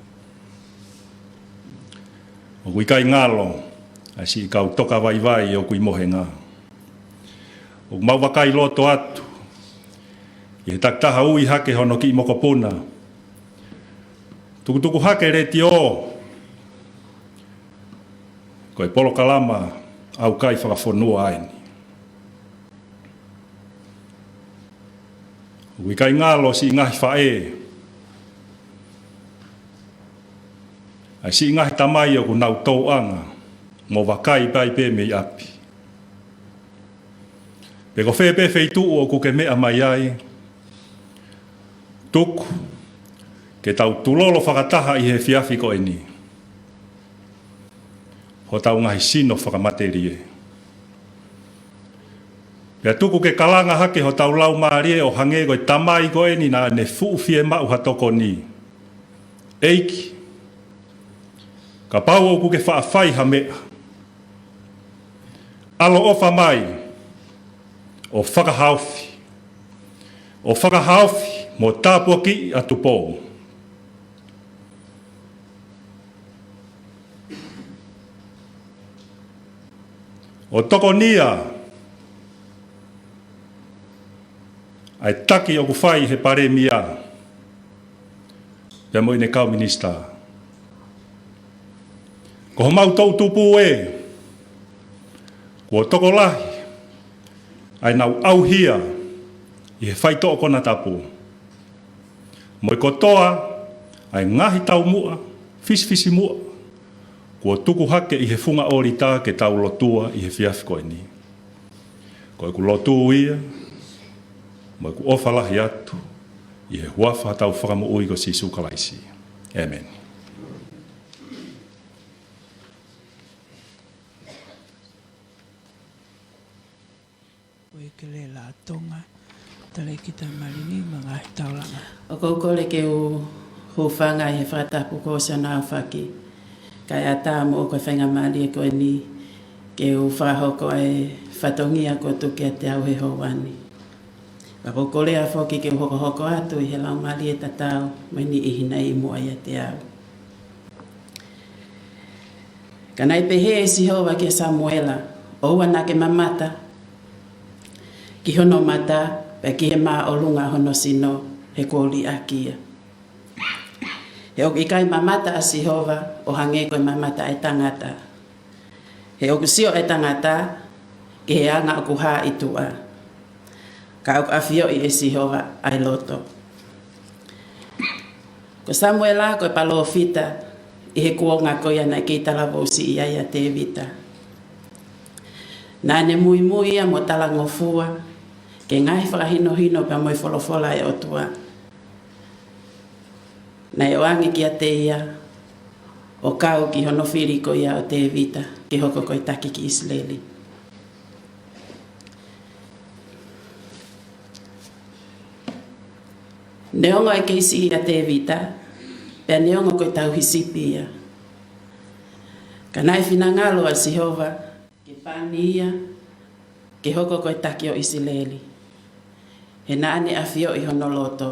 ʻOku ʻikai ngalo ʻa e siʻi kau toka vaivai ʻoku ʻi mohenga. ʻOku mau vakai loto atu ʻi he takitaha ui hake hono kiʻi mokopuna. Tukutuku hake letiō, ko e polokalama ʻaukai fakafonua eni. ʻOku ʻikai ngalo siʻi ngaahi faʻē, ʻa e siʻi ngaahi tamai ʻoku nau touʻanga mo vakai pē ai pē mei ʻapi. Pe ko fē pē feituʻu ʻoku ke meʻa mai ai, tuku ke tau tulolo fakataha ʻi he efiafi ko eni hotau ngaahi sino fakamatelie. Pea tuku ke kalanga hake hotau laumālie ʻo hangē ko e tamai ko eni naʻa ne fuʻu fiemaʻu ha tokoni. ʻEiki, kapau ʻoku ke faʻa fai ha meʻa, ʻaloʻofa mai ʻo fakahaofi, ʻo fakahaofi mo tāpuakiʻi ʻa Tupou. ʻO tokonia ʻa e taki ʻoku fai he palēmia pea mo ʻene kau minisitā. Ko homau toʻutupu ē, kuo tokolahi ʻa ʻenau ʻauhia ʻi he faitoʻo konatapu mo e kotoa ʻa e ngaahi taumuʻa fisifisimuʻa kuo tuku hake ʻi he funga ʻōlita ke tau lotua ʻi he efiafi ko eni. Ko ʻeku lotu ia mo ʻeku ʻofa lahi atu ʻi he huafa hotau Fakamoʻui ko Sīsū Kalaisi. ʻĒmeni. Uekele Latonga, Talēkita Malini, mo e ngaahi taulanga. ʻOku ou kole ke u hūfanga ʻi he fakatapu kuo ʻosi hono aofaki. Kae ʻatā moʻoku e faingamālie ko eni ke u fakahoko ʻa e fatongia kuo tuku kiate au he houa ni. Pea ʻoku ou kolea foki ke u hokohoko atu ʻi he laumālie tatau mo e niʻihi naʻe ʻi muʻa ʻiate au. Ka naʻe pehē ʻe Sihova kia Samuela, ʻOua naʻa ke mamata ki hono mata, pea ki he māʻolunga hono sino, he kuo u liʻaki ia. He ʻoku ʻikai mamata ʻa Sihova ʻo hangē ko e mamata ʻa e tangata. He ʻoku sio ʻa e tangata ki he anga ʻoku hā ʻi tuʻa, ka ʻoku ʻafioʻi ʻe Sihova ʻa e loto. Ko Samuela ko e palōfita ʻi he kuonga ko ia naʻe kei talavou siʻi ai ʻa Tēvita. Naʻa ne muimui ia mo talangofua ki he ngaahi fakahinohino pea mo e folofola ʻa e ʻOtua. Naʻe ʻoange kiate ia ʻo kau ki hono fili ko ia ʻo Tēvita ke hoko ko e taki ki ʻIsileli. Neongo ʻa e kei siʻi ʻa Tēvita, pea neongo ko e tauhi sipi ia, ka naʻe finangalo ʻa Sihova ke pani ia ke hoko ko e taki ʻo ʻIsileli. He naʻa ne ʻafioʻi hono loto,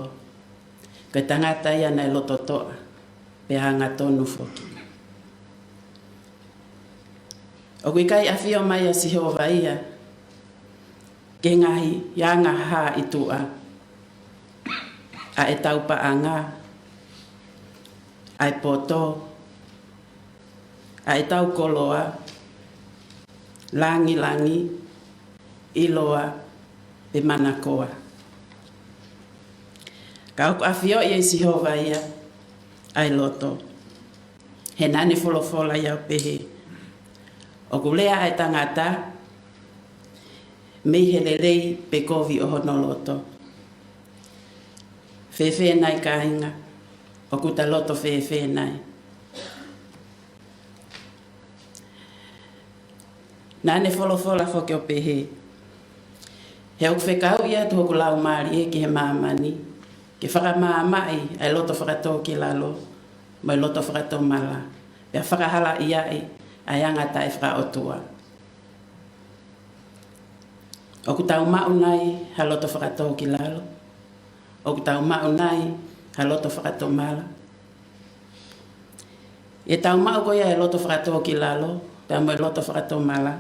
ko e tangata ia naʻe loto toʻa pea angatonu foki. ʻOku ʻikai ʻafio mai ʻa Sihova ia ki he ngaahi anga hā ʻi tuʻa, ʻa e tau paʻanga, ʻa e poto, ʻa e tau koloa, langilangi, ʻiloa, pe manakoa. Ka ʻoku ʻafioʻi ʻe Sihova ia ʻa e loto. He naʻa ne folofola ia ʻo pehē, ʻOku lea ʻa e tangata mei he lelei pe kovi ʻo hono loto. Fēfē nai kāinga, ʻoku ta loto fēfē nai? Naʻa ne folofola foki ʻo pehē, He ʻoku fekauʻi atu hoku laumālie ki he māmani, ke fakamaamaʻi ʻa e loto fakatōkilalo mo e loto fakatomala, pea fakahalaʻiaʻi ʻa e anga taʻefakaʻotua. ʻOku tau maʻu nai ha loto fakatōkilalo? ʻOku tau maʻu nai ha loto fakatomala? ʻI heʻetau maʻu ko ia e loto fakatōkilalo, pea mo e loto fakatomala,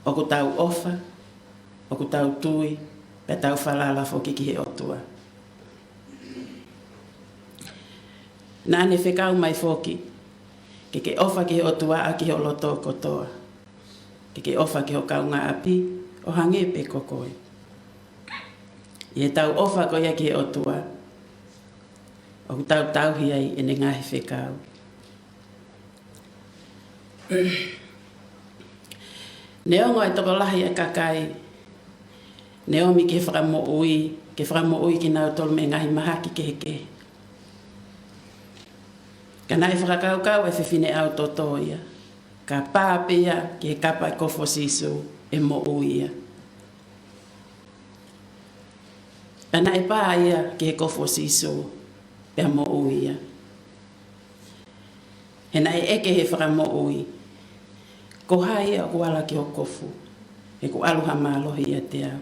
ʻoku tau ʻofa, ʻoku tau tui, pea tau falala foki ki he ʻOtua. Naʻa ne fekau mai foki, ke ke ʻofa ki he ʻOtua ʻaki hoʻo loto kotoa, ke ke ʻofa ki ho kaungāʻapi ʻo hangē pē ko koe. ʻI heʻetau ʻofa ko ia ki he ʻOtua, ʻoku tau tauhi ai ʻene ngaahi fekau. Neongo e tokolahi e kakai ne omi ki he Fakamoʻui, ke fakamoʻui kinautolu mei he ngaahi mahaki kehekehe, ka naʻe fakakaukau e fefine ʻau toto ia, kapau pē ia ki he kapa e kofu ʻo Sīsū, ʻe moʻui ia. Pea naʻe pā ia ki he kofu ʻo Sīsū, pea moʻui ia. He naʻe ʻeke ʻe he Fakamoʻui, ko hai ia ʻoku ala ki hoku kofu, he kuo ʻalu ha mālohi ʻiate au.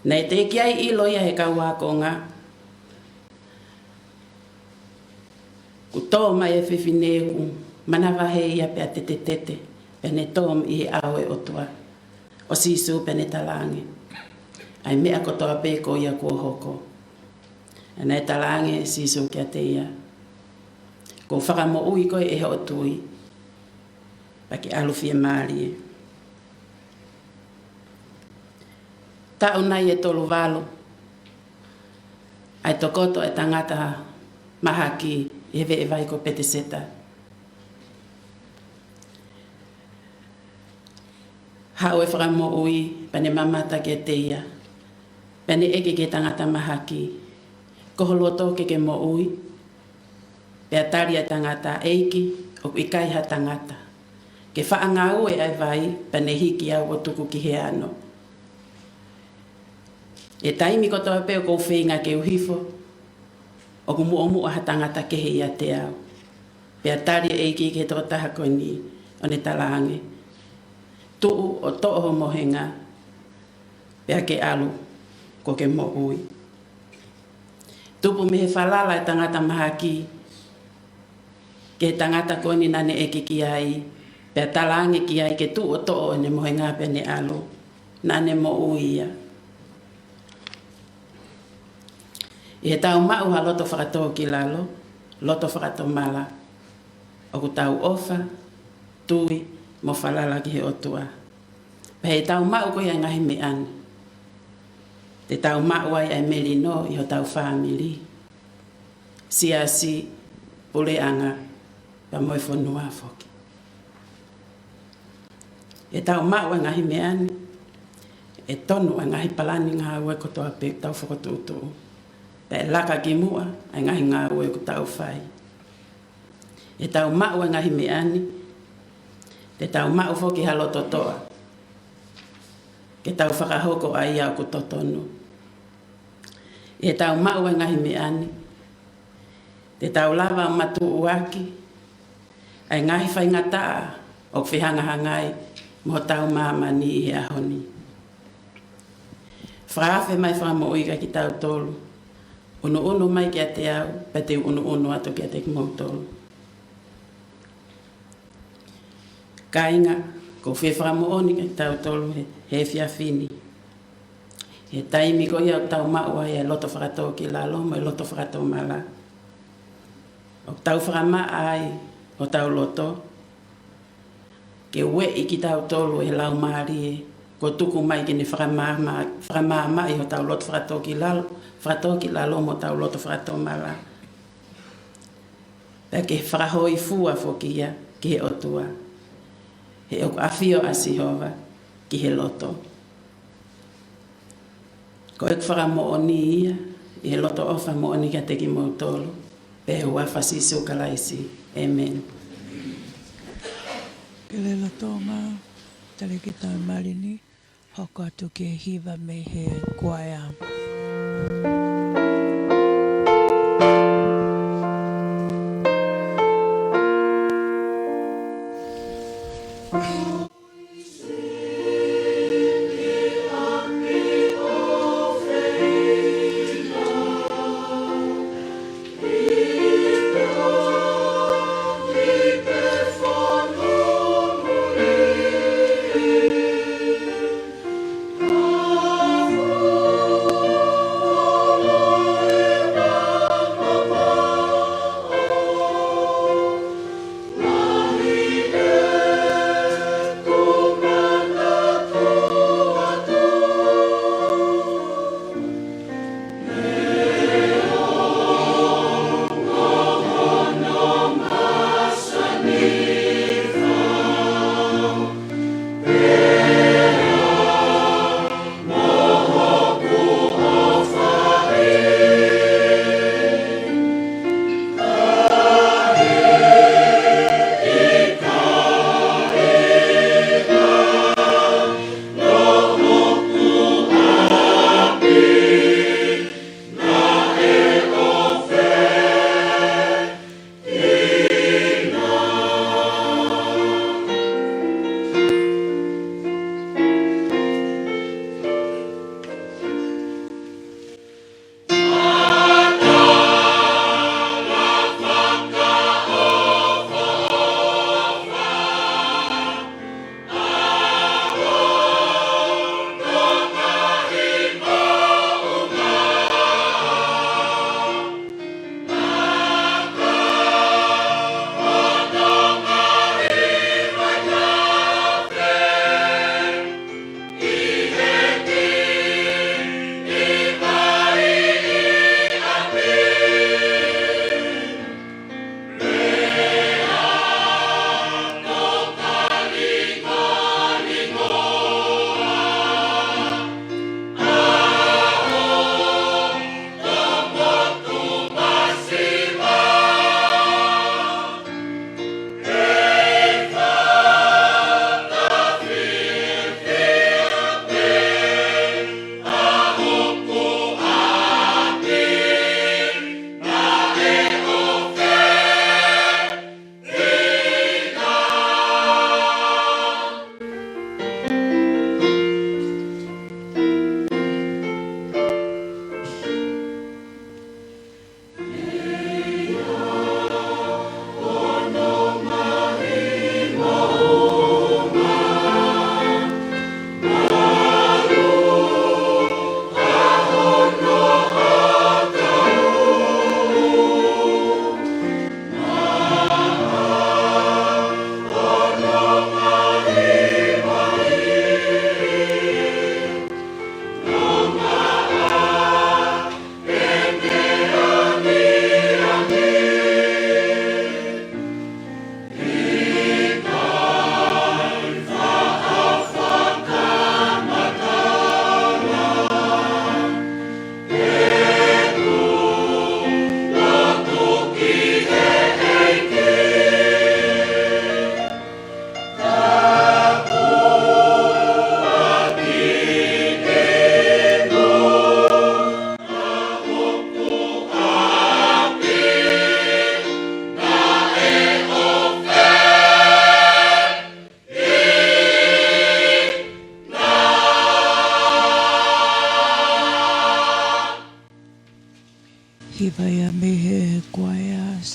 Naʻe teʻeki ai ʻilo ia ʻe he kau ākonga, kuo tō mai e fefine kuo manavahē ia pea tetetete, pea ne tō ʻi he ʻao ʻo e ʻOtua, ʻo Sīsū, pea ne talaange ʻa e meʻa kotoa pē ko ia kuo hoko. Pea naʻe talaange ʻe Sīsū kiate ia, kuo u fakamoʻui koe ʻe hoʻo tui, pea ke ʻalu fiemālie. Taʻu nai ʻe tolu valu ʻa e tokoto ʻa e tangata mahaki ʻi he veʻe vai ko Peteseta. Haʻu e Fakamoʻui, pea ne mamata kiate ia, pea ne ʻeke ki he tangata mahaki, ko ho loto ke ke moʻui? Pea tali ʻa e tangata, ʻEiki, ʻoku ʻikai ha tangata ke faʻa ngāue ʻa e vai, pea ne hiki au ʻo tuku ki he ano. ʻI he taimi kotoa pē ʻoku ou feinga ke u hifo, ʻoku muʻomuʻa ha tangata kehe ʻiate au. Pea tali e ʻEiki ki he tokotaha ko eni, ʻo ne talaange, Tuʻu ʻo toʻo ho mohenga, pea ke ʻalu, kuo ke moʻui. Tupu mei he falala e tangata mahaki ki he tangata ko eni naʻa ne ʻeke ki ai, pea talaange ki ai ke tuʻu ʻo toʻo ʻene mohenga pea ne ʻalu, naʻa ne moʻui ia. ʻI heʻetau maʻu ha loto fakatōkilalo, loto fakatomala, ʻoku tau ʻofa, tui, mo falala ki he ʻOtua, pea ʻi heʻetau maʻu ko ia e ngaahi meʻa ni, te tau maʻu ai ʻa e melino ʻi hotau fāmili, siasi, puleʻanga, pea mo e fonua foki. ʻI heʻetau maʻu e ngaahi meʻa ni, ʻe tonu e ngaahi palani ngāue kotoa pē ʻoku tau fokotuʻutuʻu, pea ʻe laka ki muʻa e ngaahi ngāue ʻoku tau fai. ʻI heʻetau maʻu e ngaahi meʻa ni, te tau maʻu foki ha loto toʻa, ke tau fakahoko ʻa ia ʻoku totonu. ʻI heʻetau maʻu e ngaahi meʻa ni, te tau lava ʻo matuʻuaki ʻa e ngaahi faingataʻa ʻoku fehangahangai mo hotau māmani ʻi he ʻaho ni. Fakaafe mai Fakamoʻui kiate kitautolu. ʻUnuʻunu mai kiate au, pea te u ʻunuʻunu atu kiate kimoutolu. Kāinga, ʻoku ou fie fakamoʻoni kiate kitautolu he, he efiafi ni, he taimi ko ia ʻoku tau maʻu ai e loto fakatōkilalo mo e loto fakatomala, ʻoku tau fakamaʻa ai hotau loto ke ueʻi kitautolu ʻe he Laumālie, kuo tuku mai ke ne fakamaama-, fakamaamaʻi hotau loto fakatōkilalo, fakatōkilalo mo hotau loto fakatomala. Pea ke fakahōifua foki ia ki he ʻOtua, he ʻoku ʻafio ʻa Sihova ki he loto. Ko ʻeku fakamoʻoni ia, ʻi he loto ʻofa moʻoni kiate kimoutolu, pea ʻi he huafa ʻo Sīsū Kalaisi. ʻĒmeni. Ke lolotonga, tali ki he tau mali ni, hoko atu ki he hiva mei he kuaea.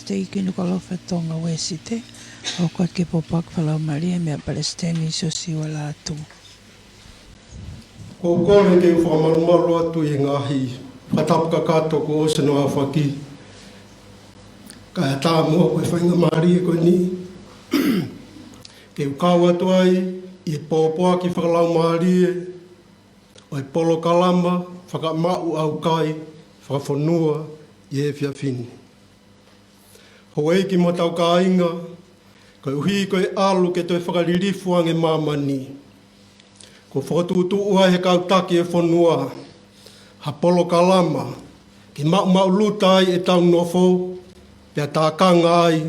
Teiki Nukuʻalofa Tonga Uēsite, ʻo kau ki he pōpoaki fakalaumālie meia Palesiteni Siosiua Lātū. ʻOku ou kole ke u fakamalumalu atu ʻi he ngaahi fakatapu kakato kuo ʻosi hono aofaki. Kae ʻatā mo au ko e faingamālie ko eni ke u kau atu ai ʻi he pōpoaki fakalaumālie ʻo e polokalama fakamaʻu ʻaukai fakafonua ʻi he efiafi ni. Houʻeiki mo hotau kāinga, koeʻuhi ko e ʻalu ke toe fakalilifu ange māmani, kuo fokotuʻutuʻu ai ʻe he kau taki ʻo e fonua ha polokalama ke maʻumaʻuluta ai ʻetau nofo, pea tākanga ai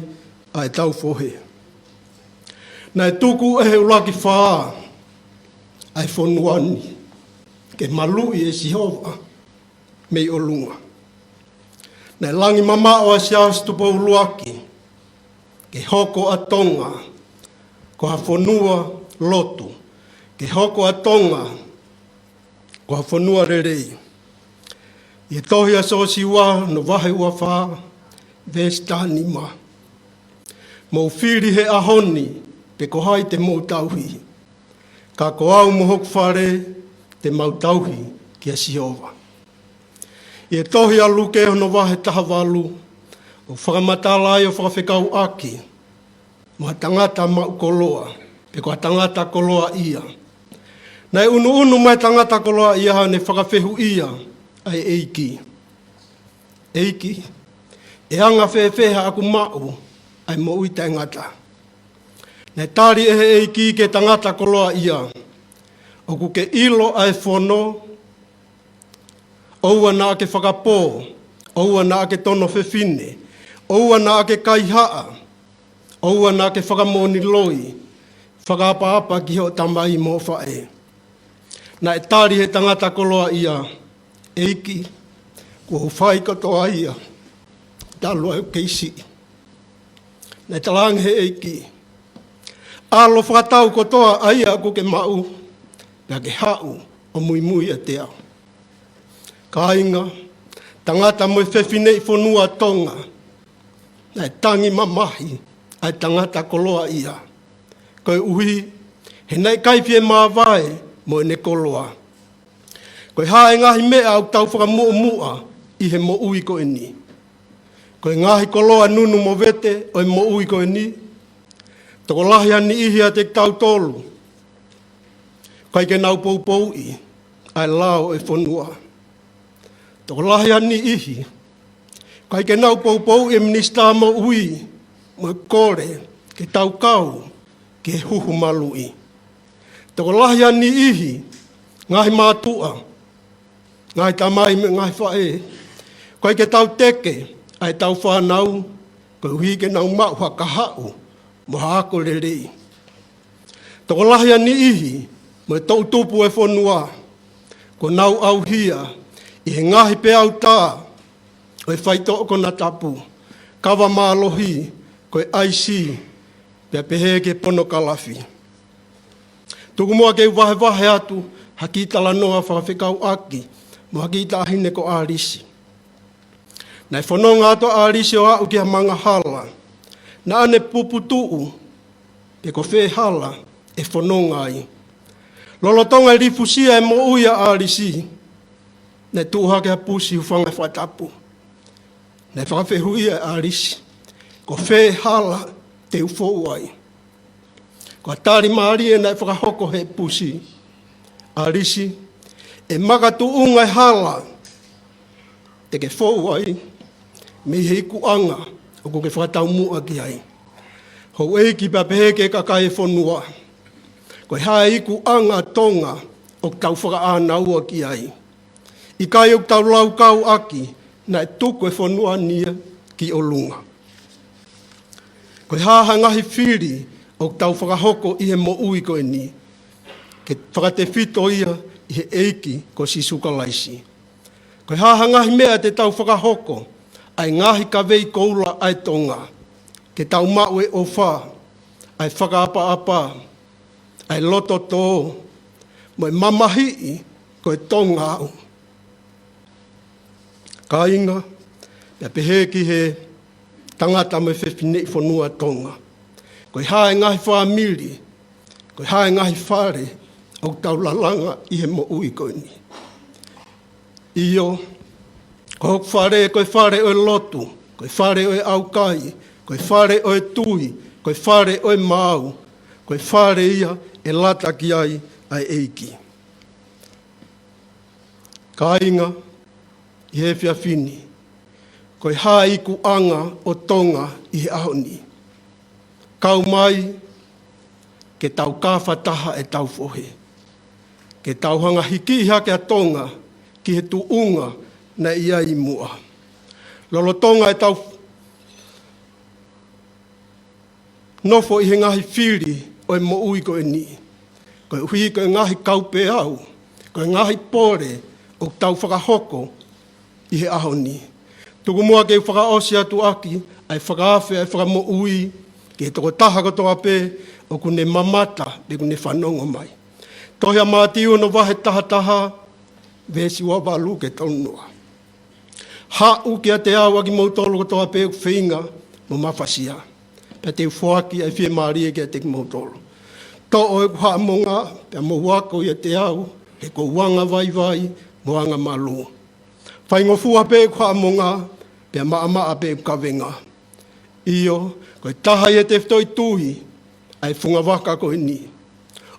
ʻa ʻetau fohe. Naʻe tuku ʻe he ʻUluaki Fā ʻa e fonua ni ke maluʻi ʻe Sihova mei ʻolunga. Naʻe langi mamaʻo ʻa Siaosi Tupou ʻUluaki ke hoko ʻa Tonga ko ha fonua lotu, ke hoko ʻa Tonga ko ha fonua lelei. ʻI he tohi ʻa Siosiua hono vahe ua fā, veesi taha nima: Mou fili he ʻaho ni pe ko hai te mou tauhi, ka ko au mo hoku fale te mau tauhi kia Sihova. ʻI he tohi ʻa Luke hono vahe taha valu, ʻoku fakamatala ai ʻo fakafekauʻaki mo ha tangata maʻu koloa, pe ko ha tangata koloaʻia. Naʻe ʻunuʻunu mai e tangata koloaʻia, naʻe fakafehuʻia ʻa e ʻEiki: ʻEiki, ʻe anga fēfē haʻaku maʻu ʻa e moʻui taʻengata? Naʻe tali ʻe he ʻEiki ki he tangata koloaʻia: ʻOku ke ʻilo ʻa e fono, ʻoua naʻa ke fakapō, ʻoua naʻa ke tono fefine, ʻoua naʻa ke kaihaʻa, ʻoua naʻa ke fakamoʻoni loi, fakaʻapaʻapa ki hoʻo tamai mo hoʻo faʻē. Naʻe tali ʻe he tangata koloaʻia: ʻEiki, kuo u fai kotoa ia talu ʻeku kei siʻi. Naʻe talaange ʻe he ʻEiki: ʻAlu ʻo fakatau kotoa ʻa ia ʻoku ke maʻu, pea ke haʻu ʻo muimui ʻiate au. Kāinga, tangata mo e fefineʻi fonua Tonga, naʻe tangi mamahi ʻa e tangata koloaʻia, koeʻuhi he naʻe ʻikai fie māvae mo ʻene koloa. Ko e hā e ngaahi meʻa ʻoku tau fakamuʻomuʻa ʻi he moʻui ko eni? Ko e ngaahi koloa nunu mo vete ʻo e moʻui ko eni. Tokolahi ha niʻihi ʻiate kitautolu ʻoku ʻikai ke nau poupouʻi ʻa e lao ʻo e fonua. Tokolahi ha niʻihi ʻoku ʻikai ke nau poupouʻi e Minisitā Moʻui mo e kole ke tau kau ki he huhu maluʻi. Tokolahi ha niʻihi, ngaahi mātuʻa, ngaahi tamai mo e ngaahi faʻē, ʻoku ʻikai ke tau teke ʻa ʻetau fānau koeʻuhi ke nau maʻu ha kahaʻu mo ha ako lelei. Tokolahi ha niʻihi mo e toʻutupu ʻo e fonua kuo nau ʻauhia ʻi he ngaahi peau tā ʻo e faitoʻo konatapu, kava mālohi ko e ʻaisi, pea pehē ki he ponokalafi. Tuku muʻa ke u vahevahe atu ha kiʻi talanoa fakafekauʻaki mo ha kiʻi taʻahine ko ʻAlisi. Naʻe fononga atu ʻa ʻAlisi ʻo aʻu ki ha manga hala. Naʻa ne puputuʻu pe ko fē hala ʻe fononga ai. Lolotonga e lifusia e moʻui ʻa ʻAlisi, naʻe tuʻu hake ha pusi hūfanga he fakatapu. Naʻe fakafehuʻia ʻe ʻAlisi: Ko fē hala te u fou ai? Ko e tali mālie naʻe fakahoko ʻe he pusi: ʻAlisi, ʻe makatuʻunga e hala te ke fou ai mei he ikuʻanga ʻoku ke fakataumuʻa ki ai. Houʻeiki, pea pehē ki he kakai e fonua, ko e hā e ikuʻanga Tonga ʻoku tau fakaʻānaua ki ai? ʻIkai ʻoku tau laukau ʻaki naʻe tuku e fonua ni ia ki ʻolunga? Ko e hā ha ngaahi fili ʻoku tau fakahoko ʻi he moʻui ko eni ke fakatefito ia ʻi he ʻEiki ko Sīsū Kalaisi? Ko e hā ha ngaahi meʻa te tau fakahoko ʻa e ngaahi kavei koula ʻa e Tonga ke tau maʻu e ʻofa, ʻa e fakaʻapaʻapa, ʻa e loto tō, mo e mamahiʻi ko e Tonga au? Kāinga, pea pehē ki he tangata mo e fefineʻi fonua Tonga. Ko e hā e ngaahi fāmili, ko e hā e ngaahi fale ʻoku tau lalanga ʻi he moʻui ko eni. ʻIo, ko hoku fale, ko e fale ʻo e lotu, ko e fale ʻo e ʻaukai, ko e fale ʻo e tui, ko e fale ʻo e maau, ko e fale ia ʻe lata ki ai ʻa e ʻEiki. Kāinga, ʻi he efiafi ni, ko e hā e ikuʻanga ʻo Tonga ʻi he ʻaho ni? Kau mai ke tau kāfataha ʻetau fohe, ke tau hanga hiki hake ʻa Tonga ki he tuʻunga naʻe ʻi ai ʻi muʻa. Lolotonga ʻetau nofo ʻi he ngaahi fili ʻo e moʻui ko eni, koeʻuhi ko e ngaahi kaupeau, ko e ngaahi pole ʻoku tau fakahoko ʻi he ʻaho ni. Tuku muʻa ke u fakaʻosi atu ʻaki ʻa e fakaafe ʻa e Fakamoʻui ki he tokotaha kotoa pē ʻoku ne mamata pe ʻoku ne fanongo mai. Tohi ʻa Mātiu hono vahe taha taha, veesi ua valu ki he tolu noa. Haʻu kiate au ʻa kimoutolu kotoa pē ʻoku feinga mo mafasia, pea te u foaki ʻa e fiemālie kiate kimoutolu. Toʻo ʻeku haʻamonga, pea mou ako ʻiate au, he ʻoku ou anga vaivai mo anga malū. Faingofua pē ʻeku haʻamonga, pea maʻamaʻa pē ʻeku kavenga. ʻIo, ko e taha ʻi he tefitoʻi tui ʻa e fungavaka ko eni.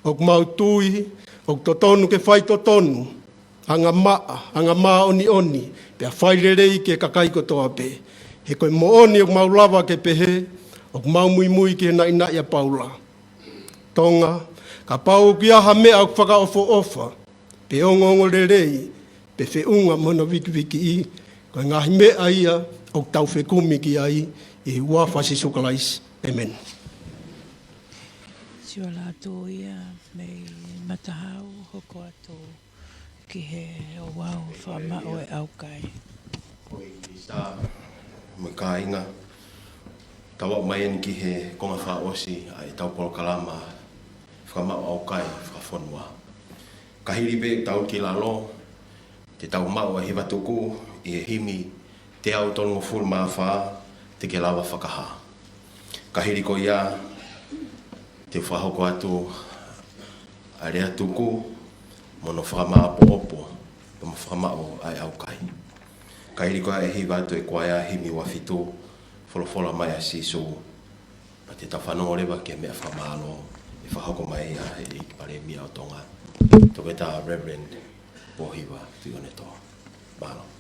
ʻOku mau tui ʻoku totonu ke faitotonu, angamaʻa, angamāʻoniʻoni, pea fai lelei ki he kakai kotoa pē. He ko e moʻoni ʻoku mau lava ke pehē, ʻoku mau muimui ki he naʻinaʻi ʻa Paula. Tonga, kapau ʻoku ʻi ai ha meʻa ʻoku fakaʻofoʻofa, pe ongoongolelei, pe feʻunga mo hono vikivikiʻi, ko e ngaahi meʻa ia ʻoku tau fekumi ki ai, ʻi he huafa ʻo Sīsū Kalaisi. ʻĒmeni. Siʻi ʻalu atu ia mei Matahau, hoko atu ki he ouau fakamaʻu ʻa e ʻaukai. Ko e Minisitā mo e kāinga, tau aʻu mai eni ki he konga fakaʻosi ʻa ʻetau polokalama fakamaʻu ʻaukai fakafonua. Ka hili pē ʻetau ki lalo, te tau maʻu ʻa e hiva tuku ʻi he himi teau tolungofulu mā fā, Te Ke Lava Fakahā. Ka hili ko ia, te u fakahoko atu ʻa e lea tuku mo hono fakamāʻopoʻopo, mo e fakamaʻu ʻa e ʻaukai. Ka hili ko ia ʻe hiva atu ʻe he kuaea himi ua fitu, Folofola Mai ʻa Sīsū, pea te tau fanongo leva ki he meʻa fakamālō ʻe fakahoko mai ʻe he ʻEiki Palēmia ʻo Tonga, Toketā Reverend Pōhiva Tuʻiʻonetoa. Mālō.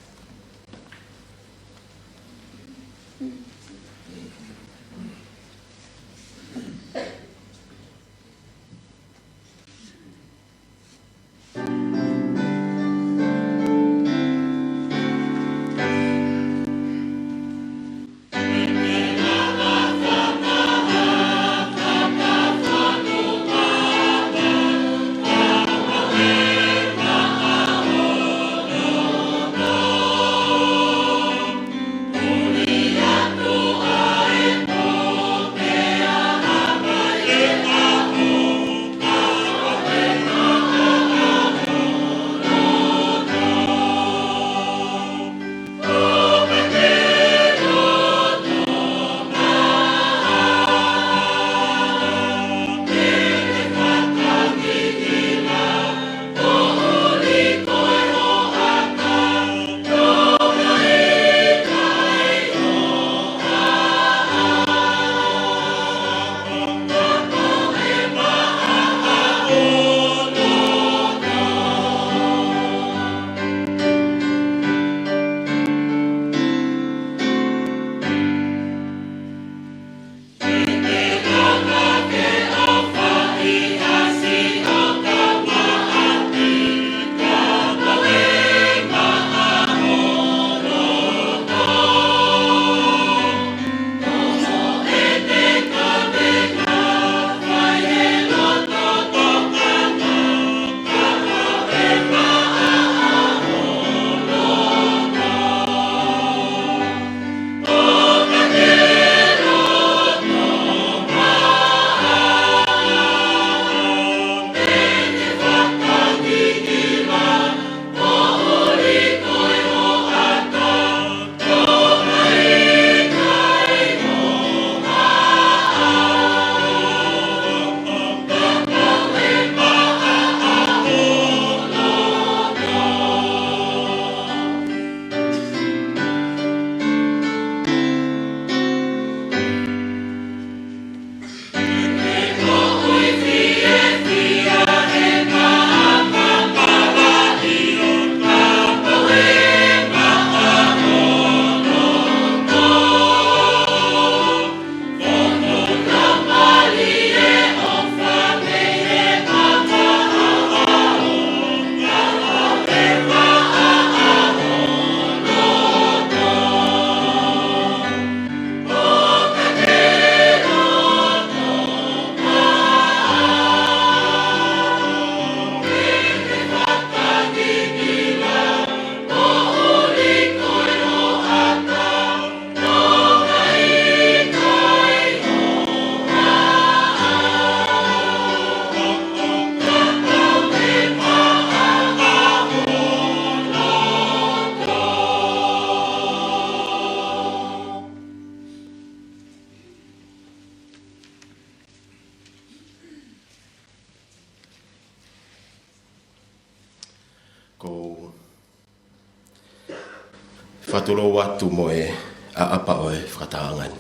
Fakatulou atu mo e ʻaʻapa ʻo e fakatahaʻanga ni.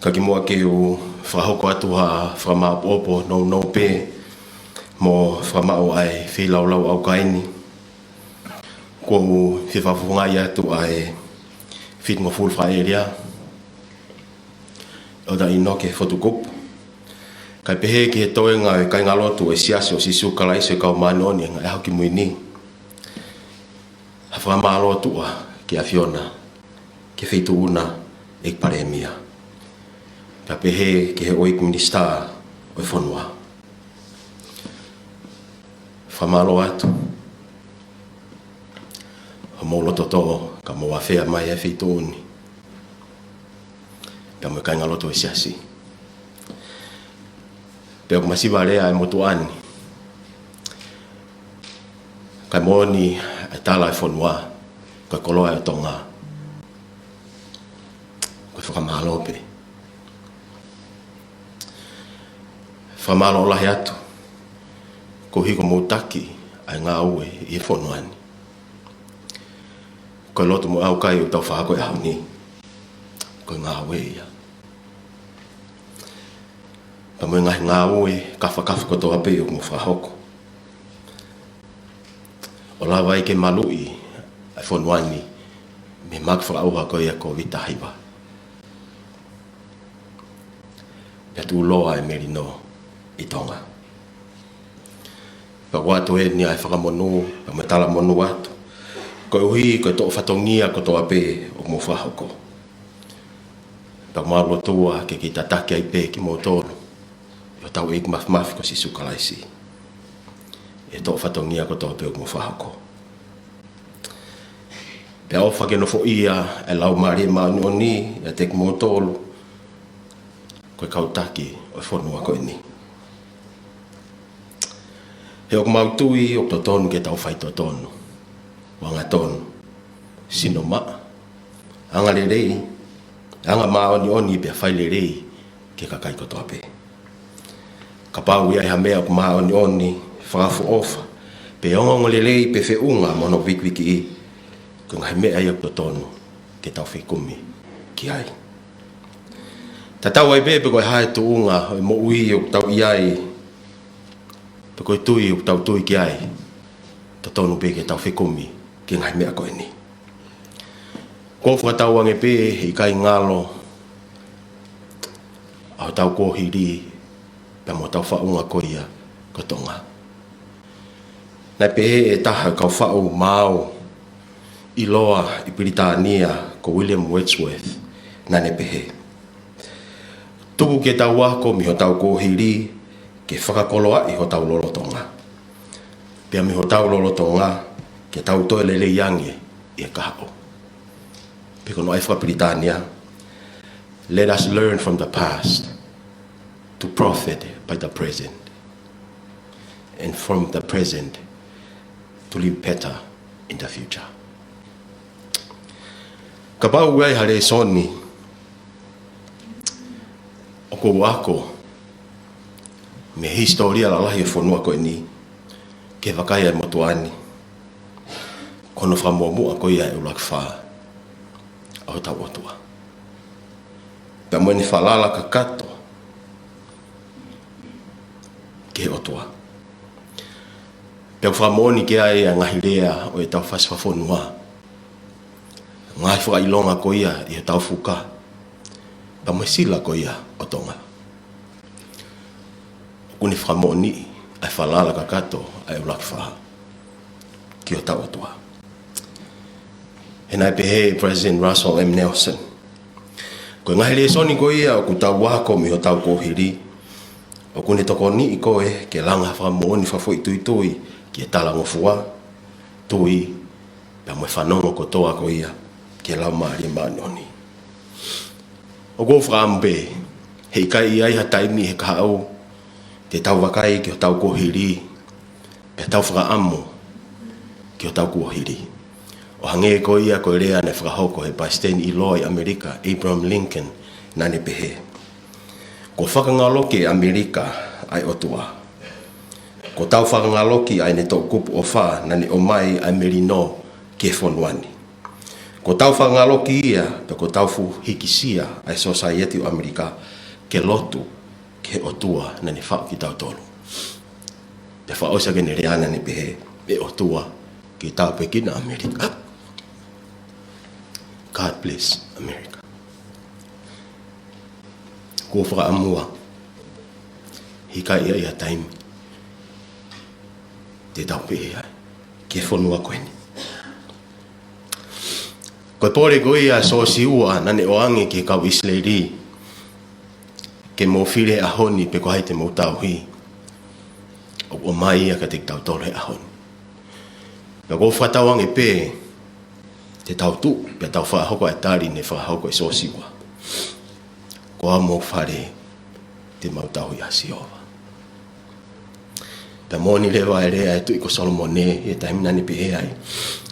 Ka kimuʻa ke u fakahoko atu ha fakamāʻopoʻopo nounou pē mo fakamaʻu ʻa e feilaulau ʻaukai ni, ʻoku ou fie fakafofongaʻi atu ʻa e fitungofulu fakaʻēlia, ʻEletā ʻInoke Fotu Kupu, kae pehē ki he toenga ʻo e kāingalotu ʻo e Siasi ʻo Sīsū Kalaisi ʻo e Kau Māʻoniʻoni ʻi he Ngaahi ʻAho Kimui Ni, ha fakamālō tuʻa ki he ʻAfiona, ki he Feituʻu na, ʻEiki Palēmia, kae pehē ki he houʻeiki minisitā ʻo e fonua. Fakamālō atu hoʻomou loto tō ka mou afea mai he feituʻu ni, pea mo e kāingalotu ʻo e Siasi. Pea ʻoku masiva lea ʻa e motuʻa ni, kae moʻoni ʻa e tala ʻa e fonua, ko e koloa ʻo Tonga, ko e fakamālō pē. Fakamālō lahi atu koeʻuhi ko hoʻomou taki ʻa e ngāue ʻi he fonua ni. Ko e lotu mo e ʻaukai ʻoku tau fakahoko he ʻaho ni, ko e ngāue ia, pea mo e ngaahi ngāue kafakafa kotoa pē ʻoku mou fakahoko, ʻo lava ai ke maluʻi ʻa e fonua ni mei he mahaki fakaʻauha ko ia ʻo e Kōviti taha hiva, pea tuʻuloa e melino ʻi Tonga. Pea ʻoku ʻoatu eni ʻa e fakamonū pea mo e talamonū atu, koeʻuhi ko e toʻo fatongia kotoa pē ʻoku mou fakahoko. Pea ʻoku mau lotua ke kei tataki ai pē kimoutolu ʻe hotau ʻEiki Māfimafi ko Sīsū Kalaisi ʻi he toʻo fatongia kotoa pē ʻoku mou fakahoko. Pea ʻofa ke nofoʻia ʻa e Laumālie Māʻoniʻoni ʻiate kimoutolu ko e kau taki ʻo e fonua ko eni. He ʻoku mau tui ʻoku totonu ke tau faitotonu, ʻo angatonu, sino maʻa, angalelei, anga māʻoniʻoni pea fai lelei ki he kakai kotoa pē. Kapau ʻe ʻi ai ha meʻa ʻoku māʻoniʻoni, fakaʻofoʻofa, pe ongoongolelei pe feʻunga mo hono vikivikiʻi, ko e ngaahi meʻa ia ʻoku totonu ke tau fekumi ki ai. Tatau ai pē pe ko e hā e tuʻunga ʻo e moʻui ʻoku tau ʻi ai, pe ko e tui ʻoku tau tui ki ai, totonu pē ke tau fekumi ki he ngaahi meʻa ko eni. ʻOku ou fakatauange pē he ʻikai ngalo ʻa hotau kuohili pea mo hotau faʻunga ko ia ko Tonga. Naʻe pehē ʻe he taha ʻo e kau faʻu maau ʻiloa ʻi Pilitānia ko William Wordsworth, naʻa ne pehē, tuku ke tau ako mei hotau kuohili ke fakakoloaʻi hotau lolotonga, pea mei hotau lolotonga ke tau toe lelei ange ʻi he kahaʻu. Pe ko hono ʻai fakapilitānia, let us learn from the past to profit by the present, and from the present to live better in the future. Kapau ʻe ʻi ai ha lēsoni ʻoku ou ako mei he hisitōlia lalahi ʻo e fonua ko eni, ke vakai ʻa e motuʻa ni, ko hono fakamuʻomuʻa ko ia e ʻuluaki fā ʻa hotau ʻOtua, pea mo ʻene falala kakato ki he ʻOtua. Pea ʻoku fakamoʻoni ki ai ʻa e ngaahi lea ʻo ʻetau fasi fakafonua, ngaahi fakaʻilonga ko ia ʻi hotau fuka, pea mo e sila ko ia ʻo Tonga, ʻoku ne fakamoʻoniʻi ʻa e falala kakato ʻa e ʻuluaki fā ki hotau ʻOtua. He naʻe pehē ʻe President Russell M Nelson, ko e ngaahi lēsoni ko ia ʻoku tau ako mei hotau kuohili, ʻoku ne tokoniʻi koe ke langa ha fakamoʻoni fakafoʻituitui ki he talangofua, tui, pea mo e fanongo kotoa ko ia ki he Laumālie Māʻoniʻoni. ʻOku ou fakaʻamu pē he ʻikai ʻi ai ha taimi he kahaʻu te tau vakai ki hotau kuohili, pea tau fakaʻamu ki hotau kuohili, ʻo hangē ko ia ko e lea naʻe fakahoko ʻe he palesiteni ʻiloa ʻi ʻAmelika, Abraham Lincoln, naʻa ne pehē, kuo fakangaloki ʻe ʻAmelika ʻa e ʻOtua. Kuo tau fakangaloki ʻa ʻene toʻukupu ʻofa naʻa ne ʻomai ʻa e melino ki he fonua ni. Ko ʻetau fakangaloki ia, pe ko ʻetau fuʻu hikisia ʻa e sōsaieti ʻo ʻAmelika ke lotu ki he ʻOtua naʻa ne faʻu kitautolu. Pea fakaʻosi ʻaki ʻene lea naʻa ne pehē, ʻE ʻOtua, ke tāpuekina ʻAmelika. God bless America. Ko e fakaʻamua, ʻikai ʻi ai ha taimi te tau pehē ai ki he fonua ko eni. Ko e pole ko ia ʻa Siosiua naʻa ne ʻoange ki he kau ʻIsileli, ke mou fili he ʻaho ni pe ko hai te mou tauhi, ʻoku ʻomai ia kiate kitautolu he ʻaho ni. Pea ʻoku ou fakatauange pē te tau tuʻu, pea tau fakahoko ʻa e tali naʻe fakahoko ʻe Siosiua. Ko homou fale te mou tauhi ʻa Sihova. Pea moʻoni leva e lea ʻa e Tuʻi ko Solomone ʻi he taimi naʻa ne pehē ai,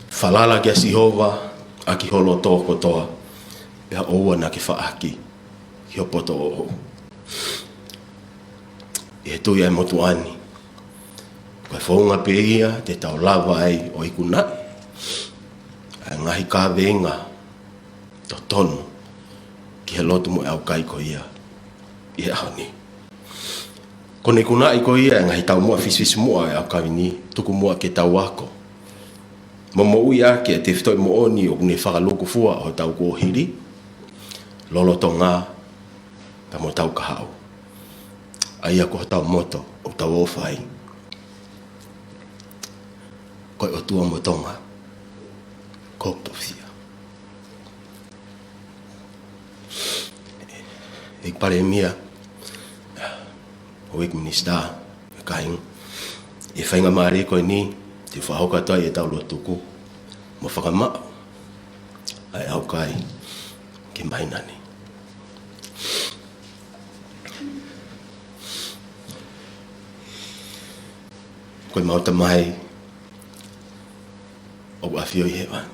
Falala kia Sihova ʻaki ho loto kotoa, pea ʻoua naʻa ke faʻaki ki ho poto ʻoʻou. ʻI he tui ʻa e motuʻa ni, ko e founga pē ia te tau lava ai ʻo ikunaʻi ʻa e ngaahi kaveinga totonu ki he lotu mo e ʻaukai ko ia ʻi he ʻaho ni. Ko hono ikunaʻi ko ia e ngaahi taumuʻa fisifisimuʻa ʻo e ʻaukai ni, tuku muʻa ke tau ako mo moʻui ʻaki e tefitoʻi moʻoni ʻoku ne fakalūkufua ʻi hotau kuohili, lolotonga, pea mo hotau kahaʻu. ʻA ia ko hotau moto ʻoku tau ō fai, Ko e ʻOtua mo Tonga, ko hoku tofiʻa. ʻEiki Palēmia, Houʻeiki Minisitā, kāinga, ʻi he faingamālie ko eni, te u fakahoko atu ai ʻetau lotu tuku mo fakamaʻu ʻa e ʻaukai ki he māhina ni. Ko ʻemau Tamai ʻoku ʻafio ʻi hēvani.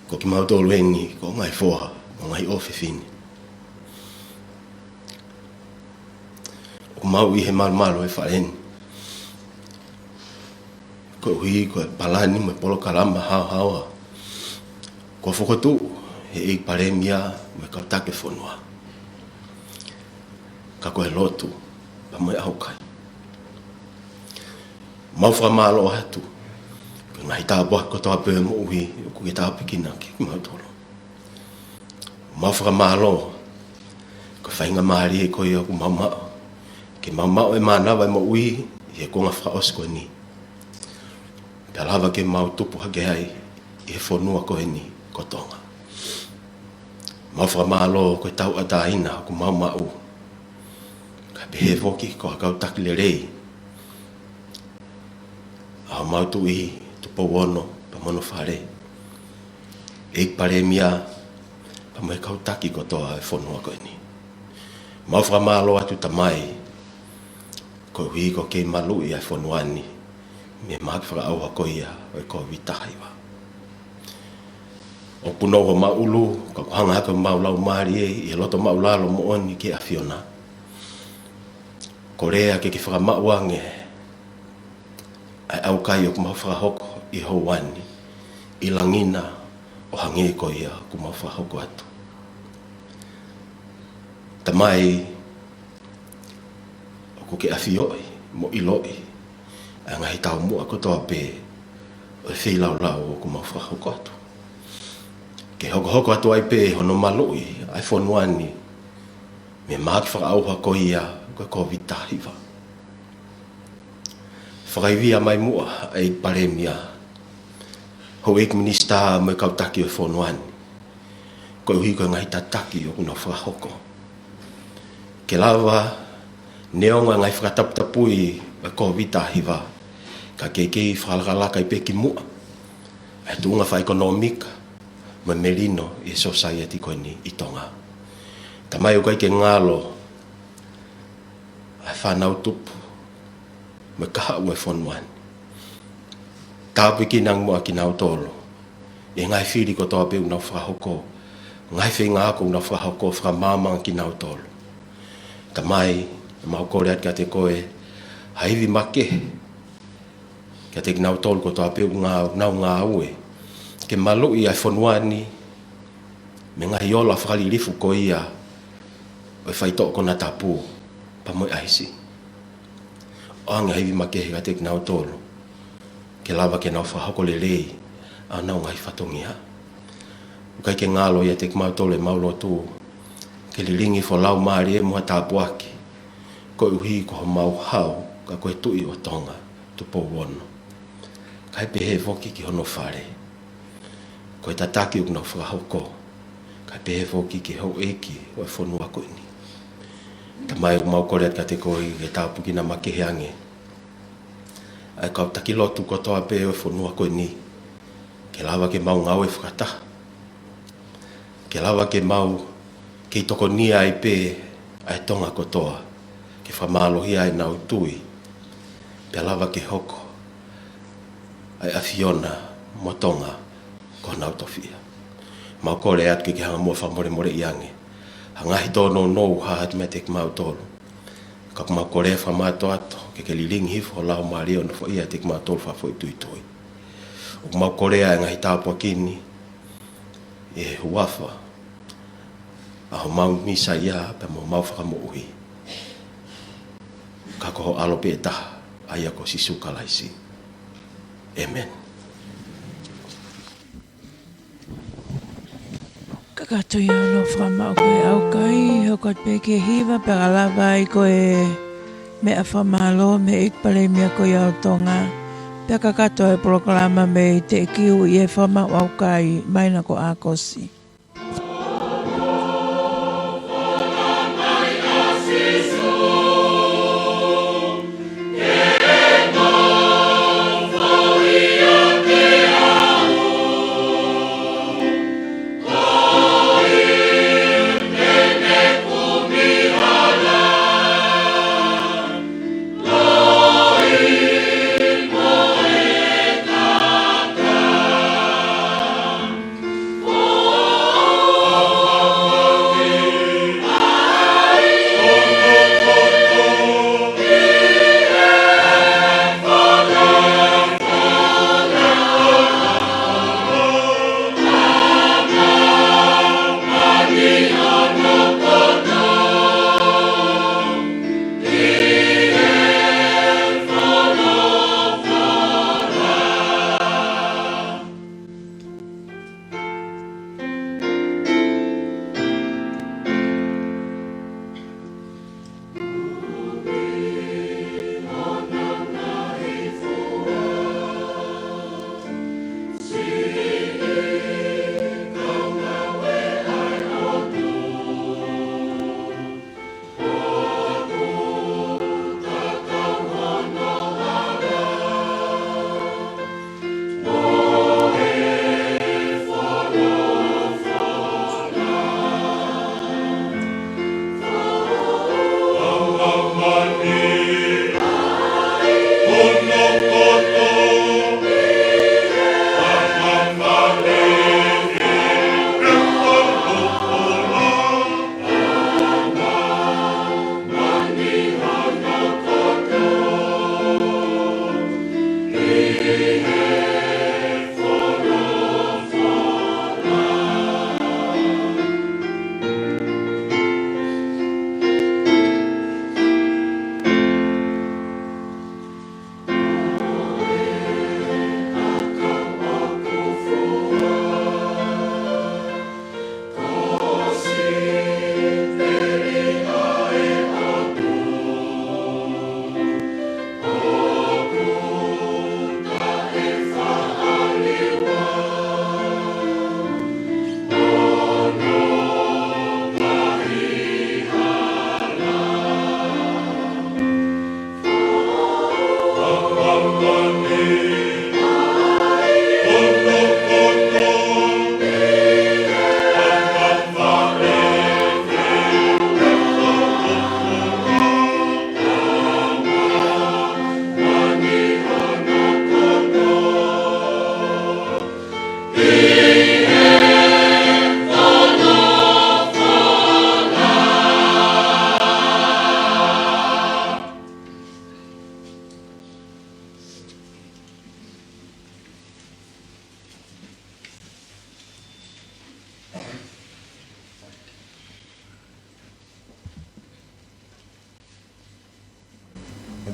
Ko kimautolu eni, ko e ngaahi foha mo e ngaahi ʻofefine ʻoku mau ʻi he malumalu ʻo e fale ni, koeʻuhi ko e palani mo e polokalama haohaoa kuo fokotuʻu ʻe he ʻEiki Palēmia mo e kau taki ʻo e fonua. Ka ko e lotu pea mo e ʻaukai, mau fakamālō atu ko e ngaahi tāpuaki kotoa pē ʻo e moʻui ʻoku ke tāpuekina kimautolu. Mau fakamālō ko e faingamālie ko ia ʻoku mau maʻu ke mau maʻu e mānava ʻo e moʻui ʻi he kuonga fakaʻosi ko eni, pea lava ke mau tupu hake ai ʻi he fonua ko eni ko Tonga. Mau fakamālō ko e tauʻatāina ʻoku mau maʻu, kae pehē foki ko e kau taki lelei ʻa homau Tuʻi Tupou Ono pea mo hono fale, ʻEiki Palēmia, pea mo e kau taki kotoa ʻo e fonua ko eni. Mau fakamālō atu Tamai, koeʻuhi ko e kei maluʻi ʻa e fonua ni mei he mahaki fakaʻauha ko ia ʻo e Kōviti taha hiva. ʻOku punou homau ʻulu, ka ʻoku hanga hake homau laumālie ʻi he loto māʻulalo moʻoni ki he ʻAfiona. Ko e lea ke ke fakamaʻu ange ʻa e ʻaukai ʻoku mau fakahoko ʻi he houa ni, ʻi langi na, ʻo hangē ko ia ʻoku mau fakahoko atu. Tamai, ʻoku ke ʻafioʻi mo ʻiloʻi ʻa e ngaahi taumuʻa kotoa pē ʻo e feilaulau ʻoku mau fakahoko atu, ke hokohoko atu ai pē hono maluʻi ʻa e fonua ni mei he mahaki fakaʻauha ko ia ko e Kōviti taha hiva. Fakaivia mai muʻa ʻa e ʻEiki Palēmia, Houʻeiki Minisitā mo e kau taki ʻo e fonua ni, koeʻuhi ko e ngaahi tataki ʻoku nau fakahoko, ke lava, neongo e ngaahi fakataputapui ʻo e Kōviti taha hiva, ka ke kei fakalakalaka ai pē ki muʻa ʻa e tuʻunga fakaʻekonōmika mo e melino ʻi he sōsaieti ko eni ʻi Tonga. Tamai, ʻoku ʻikai ke ngalo ʻa e fānau tupu mo e kahaʻu ʻo e fonua ni. Tāpuekina ange muʻa kinautolu ʻi he ngaahi fili kotoa pē ʻoku nau fakahoko, ngaahi feinga ako ʻoku nau fakahoko, fakamaama ange kinautolu. Tamai, ʻoku mau kole atu kiate koe ha ivi makehe kiate kinautolu kotoa pē ʻoku ngā-, nau ngāue ke maluʻi ʻa e fonua ni mei he ngaahi ola fakalilifu ko ia ʻo e faitoʻo konatapu pea mo e ʻaisi. ʻOange ha ivi makehe kiate kinautolu ke lava ke nau fakahoko lelei ʻa honau ngaahi fatongia. ʻOku ʻikai ke ngalo ʻiate kimautolu ʻemau lotu ke lilingi hifo ho Laumālie mo ha tāpuaki koeʻuhi ko homau hau, ka ko e Tuʻi ʻo Tonga, Tupou Ono. Kae pehē foki ki hono fale, ko e tataki ʻoku nau fakahoko. Kae pehē foki ki he houʻeiki ʻo e fonua ko eni. Tamai, ʻoku mau kole atu kiate koe ke tāpuekina makehe ange ʻa e kau taki lotu kotoa pē ʻo e fonua ko eni, ke lava ke mau ngāue fakataha, ke lava ke mau kei tokonia ai pē ʻa e Tonga kotoa, ke fakamālohia ai ʻenau tui, pea lava ke hoko ʻa e ʻAfiona mo Tonga ko honau tofiʻa. Mau kole atu ke ke hanga muʻa ʻo fakamolemoleʻi ange ha ngaahi tōnounou ʻoku hā atu meiate kimautolu. Ka ʻoku mau kole fakamātoato ke ke lilingi hifo ho Laumālie ʻo nofoʻia ʻiate kimautolu fakafoʻituitui. ʻOku mau kole ʻa e ngaahi tāpuaki ni ʻi he huafa ʻo homau Mīsaia pea mo homau Fakamoʻui, ka ko ho ʻAlo pē ʻe taha, ʻa ia ko Sīsū Kalaisi. ʻĒmeni. Kakato ia hono fakamaʻu ko e ʻaukai, hoko atu pē ki he hiva, pea ka lava ai ko e meʻa fakamālō mei he ʻEiki Palēmia ko ia ʻo Tonga. Pea kakato e polokalama mei Teʻekiu ʻi he fakamaʻu ʻaukai, mai na ko ʻAkosi.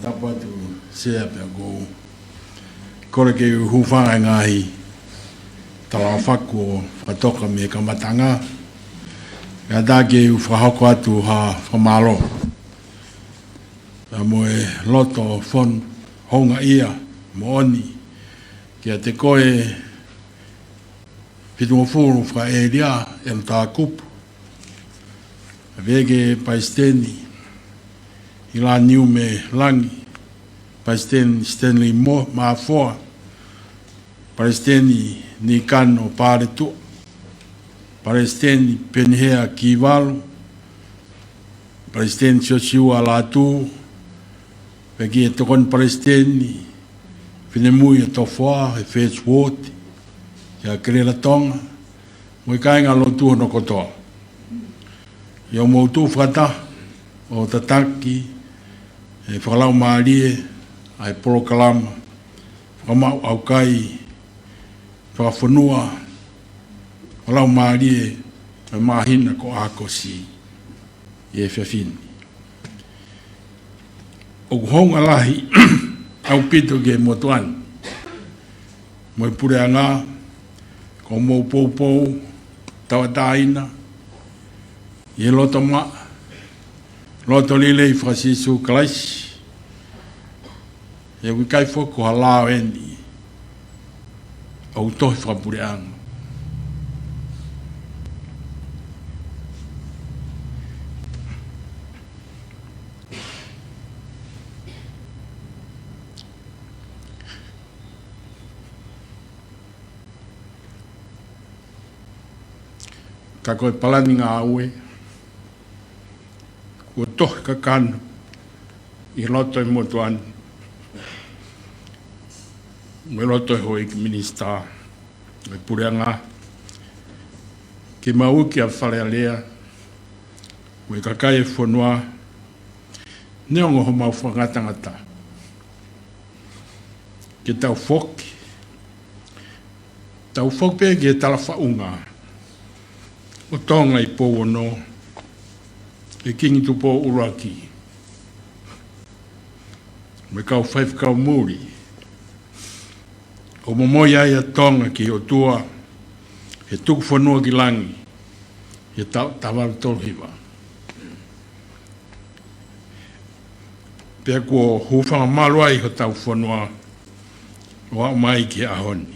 Tapu atu, Sea, pea ʻoku ou kole ke u hūfanga he ngaahi tala faku ʻo fakatoka mei he kamataʻanga. Kae ʻatā ke u fakahoko atu ha fakamālō pea mo e loto fonu houngaʻia moʻoni kiate koe Fitungofulu Fakaʻēlia, ʻEletā Kupu, Veke Palesiteni, ʻIlaniume Langi, Palesiteni Stanley Mo-, Mafoa, Palesiteni Nikano Paletuʻa, Palesiteni Penihea Kivalu, Palesiteni Siosiua Lātū, pea ki he Tokoni Palesiteni, Finemui ʻa Tofoa, he First Ward, kia Kelelatonga, mo e kāingalotu hono kotoa. ʻI hoʻomou tuʻu fakataha ʻo tataki e fakalaumālie ʻa e polokalama fakamaʻu ʻaukai fakafonua fakalaumālie ʻa e māhina ko ʻAokosi ʻi he efiafi ni. ʻOku hounga lahi ʻaupito ki he motuʻa ni mo e puleʻanga, ko hoʻomou poupou tauʻatāina ʻi he loto maʻa, loto lelei faka-Sīsū Kalaisi. He ʻoku ʻikai foki ko ha lao eni ʻo e tohi fakapuleʻanga. Ka ko e palani ngāue kuo tohi kakano ʻi loto ʻi he motuʻa ni, mo e loto ʻi he houʻeiki minisitā, mo e puleʻanga, ke mau uki ʻa Fale Alea mo e kakai e fonua, neongo homau fakangatangata, ke tau foki, tau foki pē ki he talafaʻunga ʻo Tonga ʻi Pouono, ʻe Kingi Tupou ʻUluaki mo e kau faifekau muli, ʻo momoi ai ʻa Tonga ki he ʻOtua he tuku fonua ki langi he taʻu taha valu tolu hiva. Pea kuo hūfanga malu ai hotau fonua ʻo aʻu mai ki he ʻaho ni,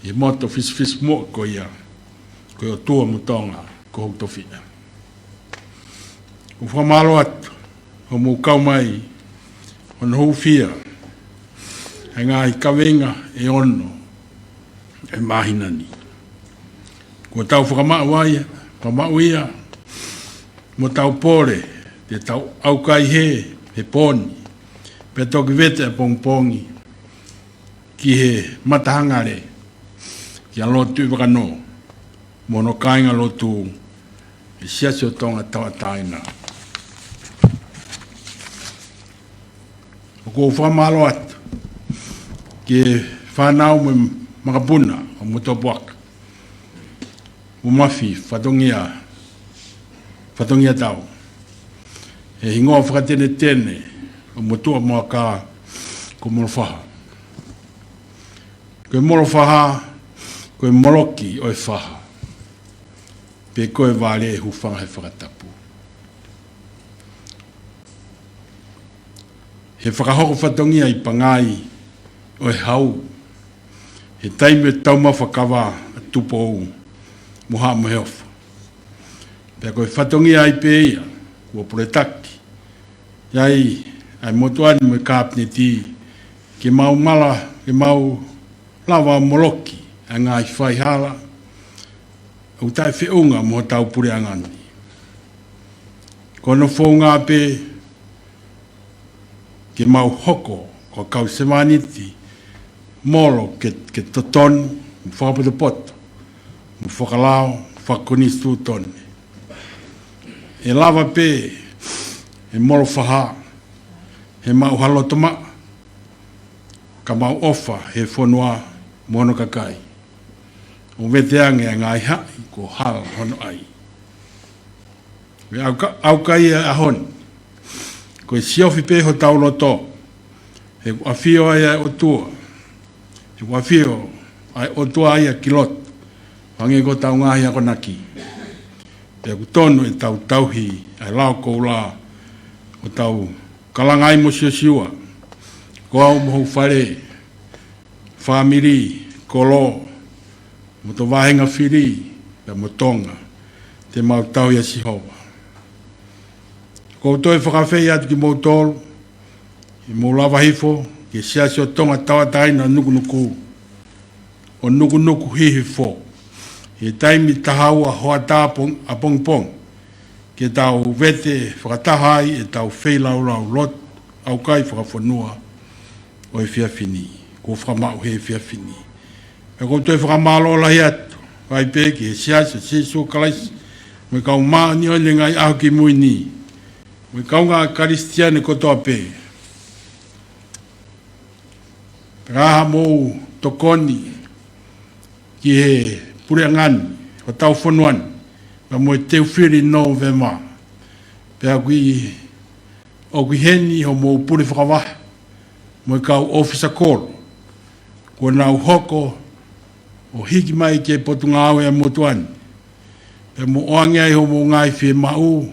ʻi he moto fisifisimuʻa ko ia, ko e ʻOtua mo Tonga ko hoku tofiʻa. ʻOku ou fakamālō atu hoʻomou kau mai hono hūfia ʻa e ngaahi kaveinga ʻe ono ʻo e māhina ni. Kuo tau fakamaʻu ai, fakamaʻu ia, mo tau pole te tau ʻaukai hē he pō ni, pea toki vete ʻapongipongi ki he matahangale, kia Lord Tuʻivakanō mo hono kāingalotu ʻi he Siasi ʻo Tonga Tauʻatāina. ʻOku ou fakamālō atu ki he fānau mo e makapuna ʻo Motuʻapuaka, mo Mafi Fatongia, Fatongia Tau, he hingoa fakatenetene ʻo Motuʻa Moaka ko Molofaha. Ko e Molofaha, ko e moloki ʻo e faha, pe ko e vale ʻe hūfanga he fakatapu. He fakahoko fatongia ʻi Pangai ʻo e Hau, he taimi ʻo e taumafa kava ʻa Tupou mo Haʻa Moheofo. Pea ko e fatongia ai pē ia kuo puletaki ai ʻa e motuʻa ni mo e Kapineti, ke mau mala, ke mau lava moloki ʻa e ngaahi faihala ʻoku taʻefeʻunga mo hotau puleʻanga ni. Ko hono founga pē ke mau hoko ko e kau sevāniti molo ke, ke totonu, mo fakapotopoto, mo fakalao, fakakonisitūtone. ʻE lava pē ʻe Molofaha, he maʻu ha loto maʻa, ka mau ʻofa he fonua mo hono kakai, ʻo vete ange ʻa e ngaahi haʻi kuo hala hono ʻai. Ko e ʻauka-, ʻaukai ʻa e ʻaho ni, Ko e siofi pē hotau loto, he ʻoku ʻafio ai ʻa e ʻOtua. He ʻoku ʻafio ʻa e ʻOtua ia ki loto, hangē ko hotau ngaahi akonaki. Pea ʻoku tonu ʻetau tauhi ʻa e lao koula ʻo tau kalanga ai mo Siosiua, ko au mo hoku fale, fāmili, kolo, mo hoto vāhenga fili, pea mo Tonga, te mau tauhi ʻa Sihova. ʻOku ou toe fakaafeʻi atu kimoutolu, ʻi hoʻomou lava hifo ki he Siasi ʻo Tonga Tauʻatāina ʻo Nukunuku, ʻo Nukunuku Hihifo, ʻi he taimi taha ua hoʻatā pong-, ʻapongipongi, ke tau vete fakataha ai ʻetau feilaulau lotu ʻaukai fakafonua ʻo e efiafi ni, kuo fakamaʻu he efiafi ni. Pea ʻoku ou toe fakamālō lahi atu ai pē ki he Siasi ʻo Sīsū Kalaisi mo e Kau Māʻoniʻoni ʻi he Ngaahi ʻAho Kimui Ni, mo e kaungā Kalisitiane kotoa pē, pea ko hoʻomou tokoni ki he puleʻanga ni, hotau fonua ni, pea mo e Teufili Nōvema. Pea ʻoku ʻi, ʻoku ʻi heni hoʻomou pule fakavahe mo e kau ʻōfisa kolo kuo nau hoko ʻo hiki mai ki he Potungāue ʻa e motuʻa ni, pea mo ʻoange ai hoʻomou ngaahi fiemaʻu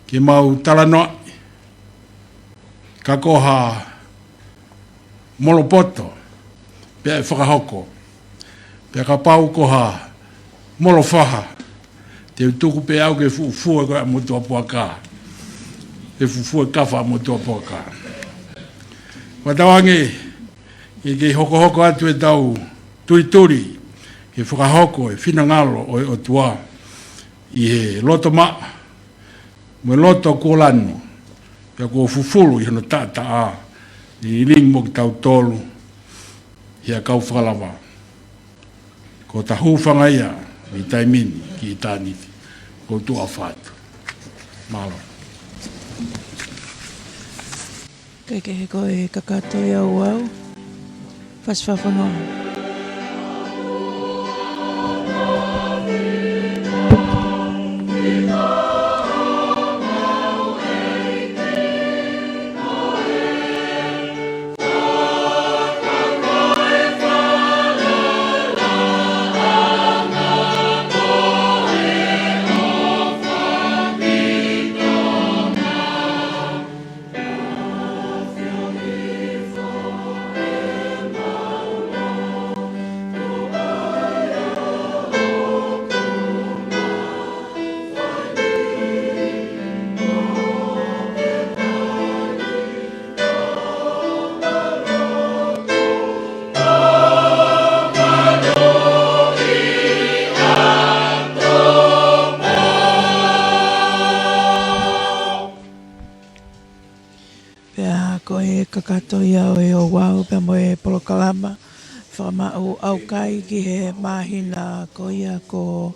ke mau talanoaʻi, ka ko ha molopoto pea ʻe fakahoko, pea kapau ko ha molofaha, te u tuku pē au ke fuʻu fua ko ē ʻa e motuʻa puaka, ke fuʻu fua e kafa ʻa e motuʻa puaka. Fakatauange ke, ke hokohoko atu ʻetau tulituli ke fakahoko e finangalo ʻo e ʻOtua ʻi he loto maʻa mo e loto kuo lanu, pea kuo fufulu ʻi hono taʻataʻa, ʻi he lilingi mo kitautolu ʻi he ʻakau fakalava. Ko hota hūfanga ia ʻi he taimi ni ki ʻitāniti. ʻOku ou tuʻa ʻofa atu. Mālō. Kae kehe, ko e kakato ia ʻo e ouau. Fasi fakafonua. Pea ko e kakato ia ʻo e ouau pea mo e polokalama fakamaʻu ʻaukai ki he māhina ko ia ko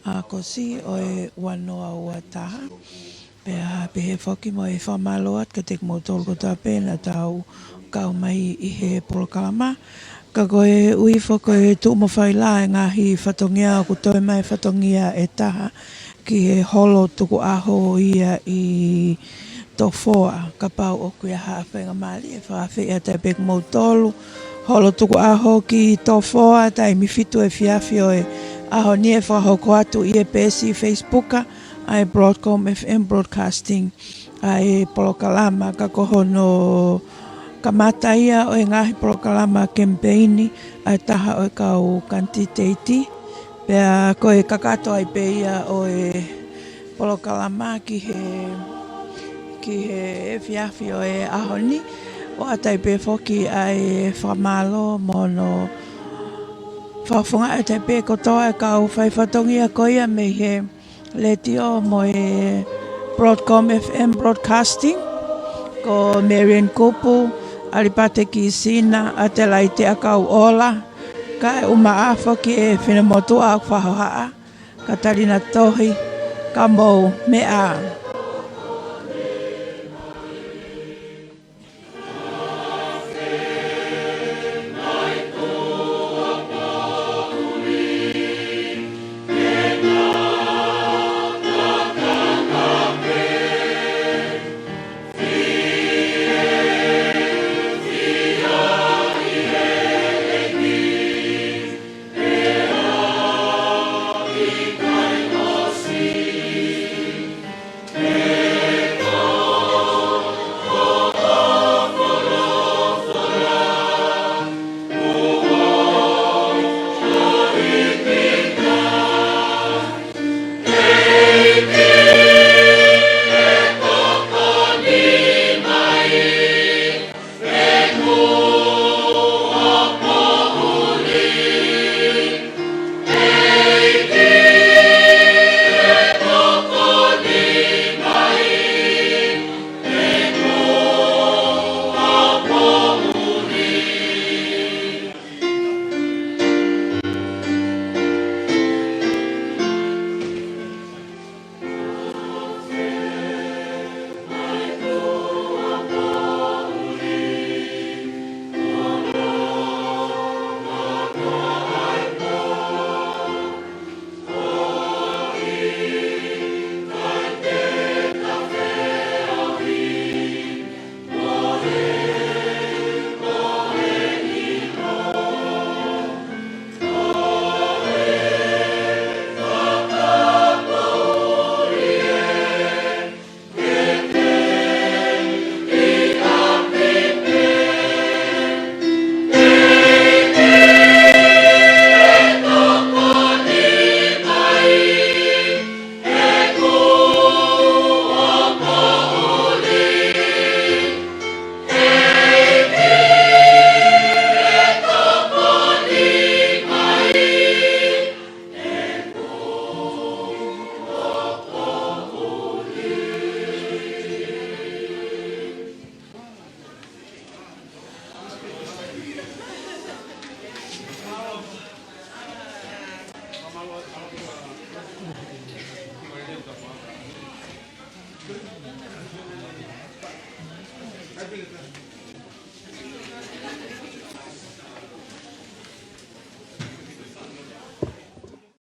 ʻAokosi ʻo e ua noa ua taha. Pea pehē foki mo e fakamālō atu kiate kimoutolu kotoa pē naʻa tau kau mai ʻi he polokalama. Ka koeʻuhi foki ko e tuʻu mo fai lā e ngaahi fatongia, ʻoku toe mai fatongia ʻe taha ki he holo tukuʻaho ia ʻi Tofoa, kapau ʻoku ʻi ai ha faingamālie, fakaafeʻi atu ai pē kimoutolu. Holo tukuʻaho ki Tofoa, taimi fitu efiafi ʻo e ʻaho ni, ʻe fakahoko atu ʻi he peesi Facebook ʻa e Broadcom F M Broadcasting ʻa e polokalama, ka ko hono kamata ia ʻo e ngaahi polokalama kemipeini ʻa e taha ʻo e kau kanititeiti. Pea ko e kakato ai pē ia ʻo e polokalama ki he, ki he efiafi ʻo e ʻaho ni. ʻOatu ai pē foki ʻa e fakamālō mo hono fakafofongaʻi atu ai pē kotoa e kau faifatongia ko ia mei he letiō mo e Broadcom F M Broadcasting, ko Marian Kupu, ʻAlipate Kisina, ʻAtelaite ʻAkauʻola, kae ʻumaʻā foki e finemotuʻa ʻoku fakahohaʻa, Katalina Tohi, ka mou meʻa ā.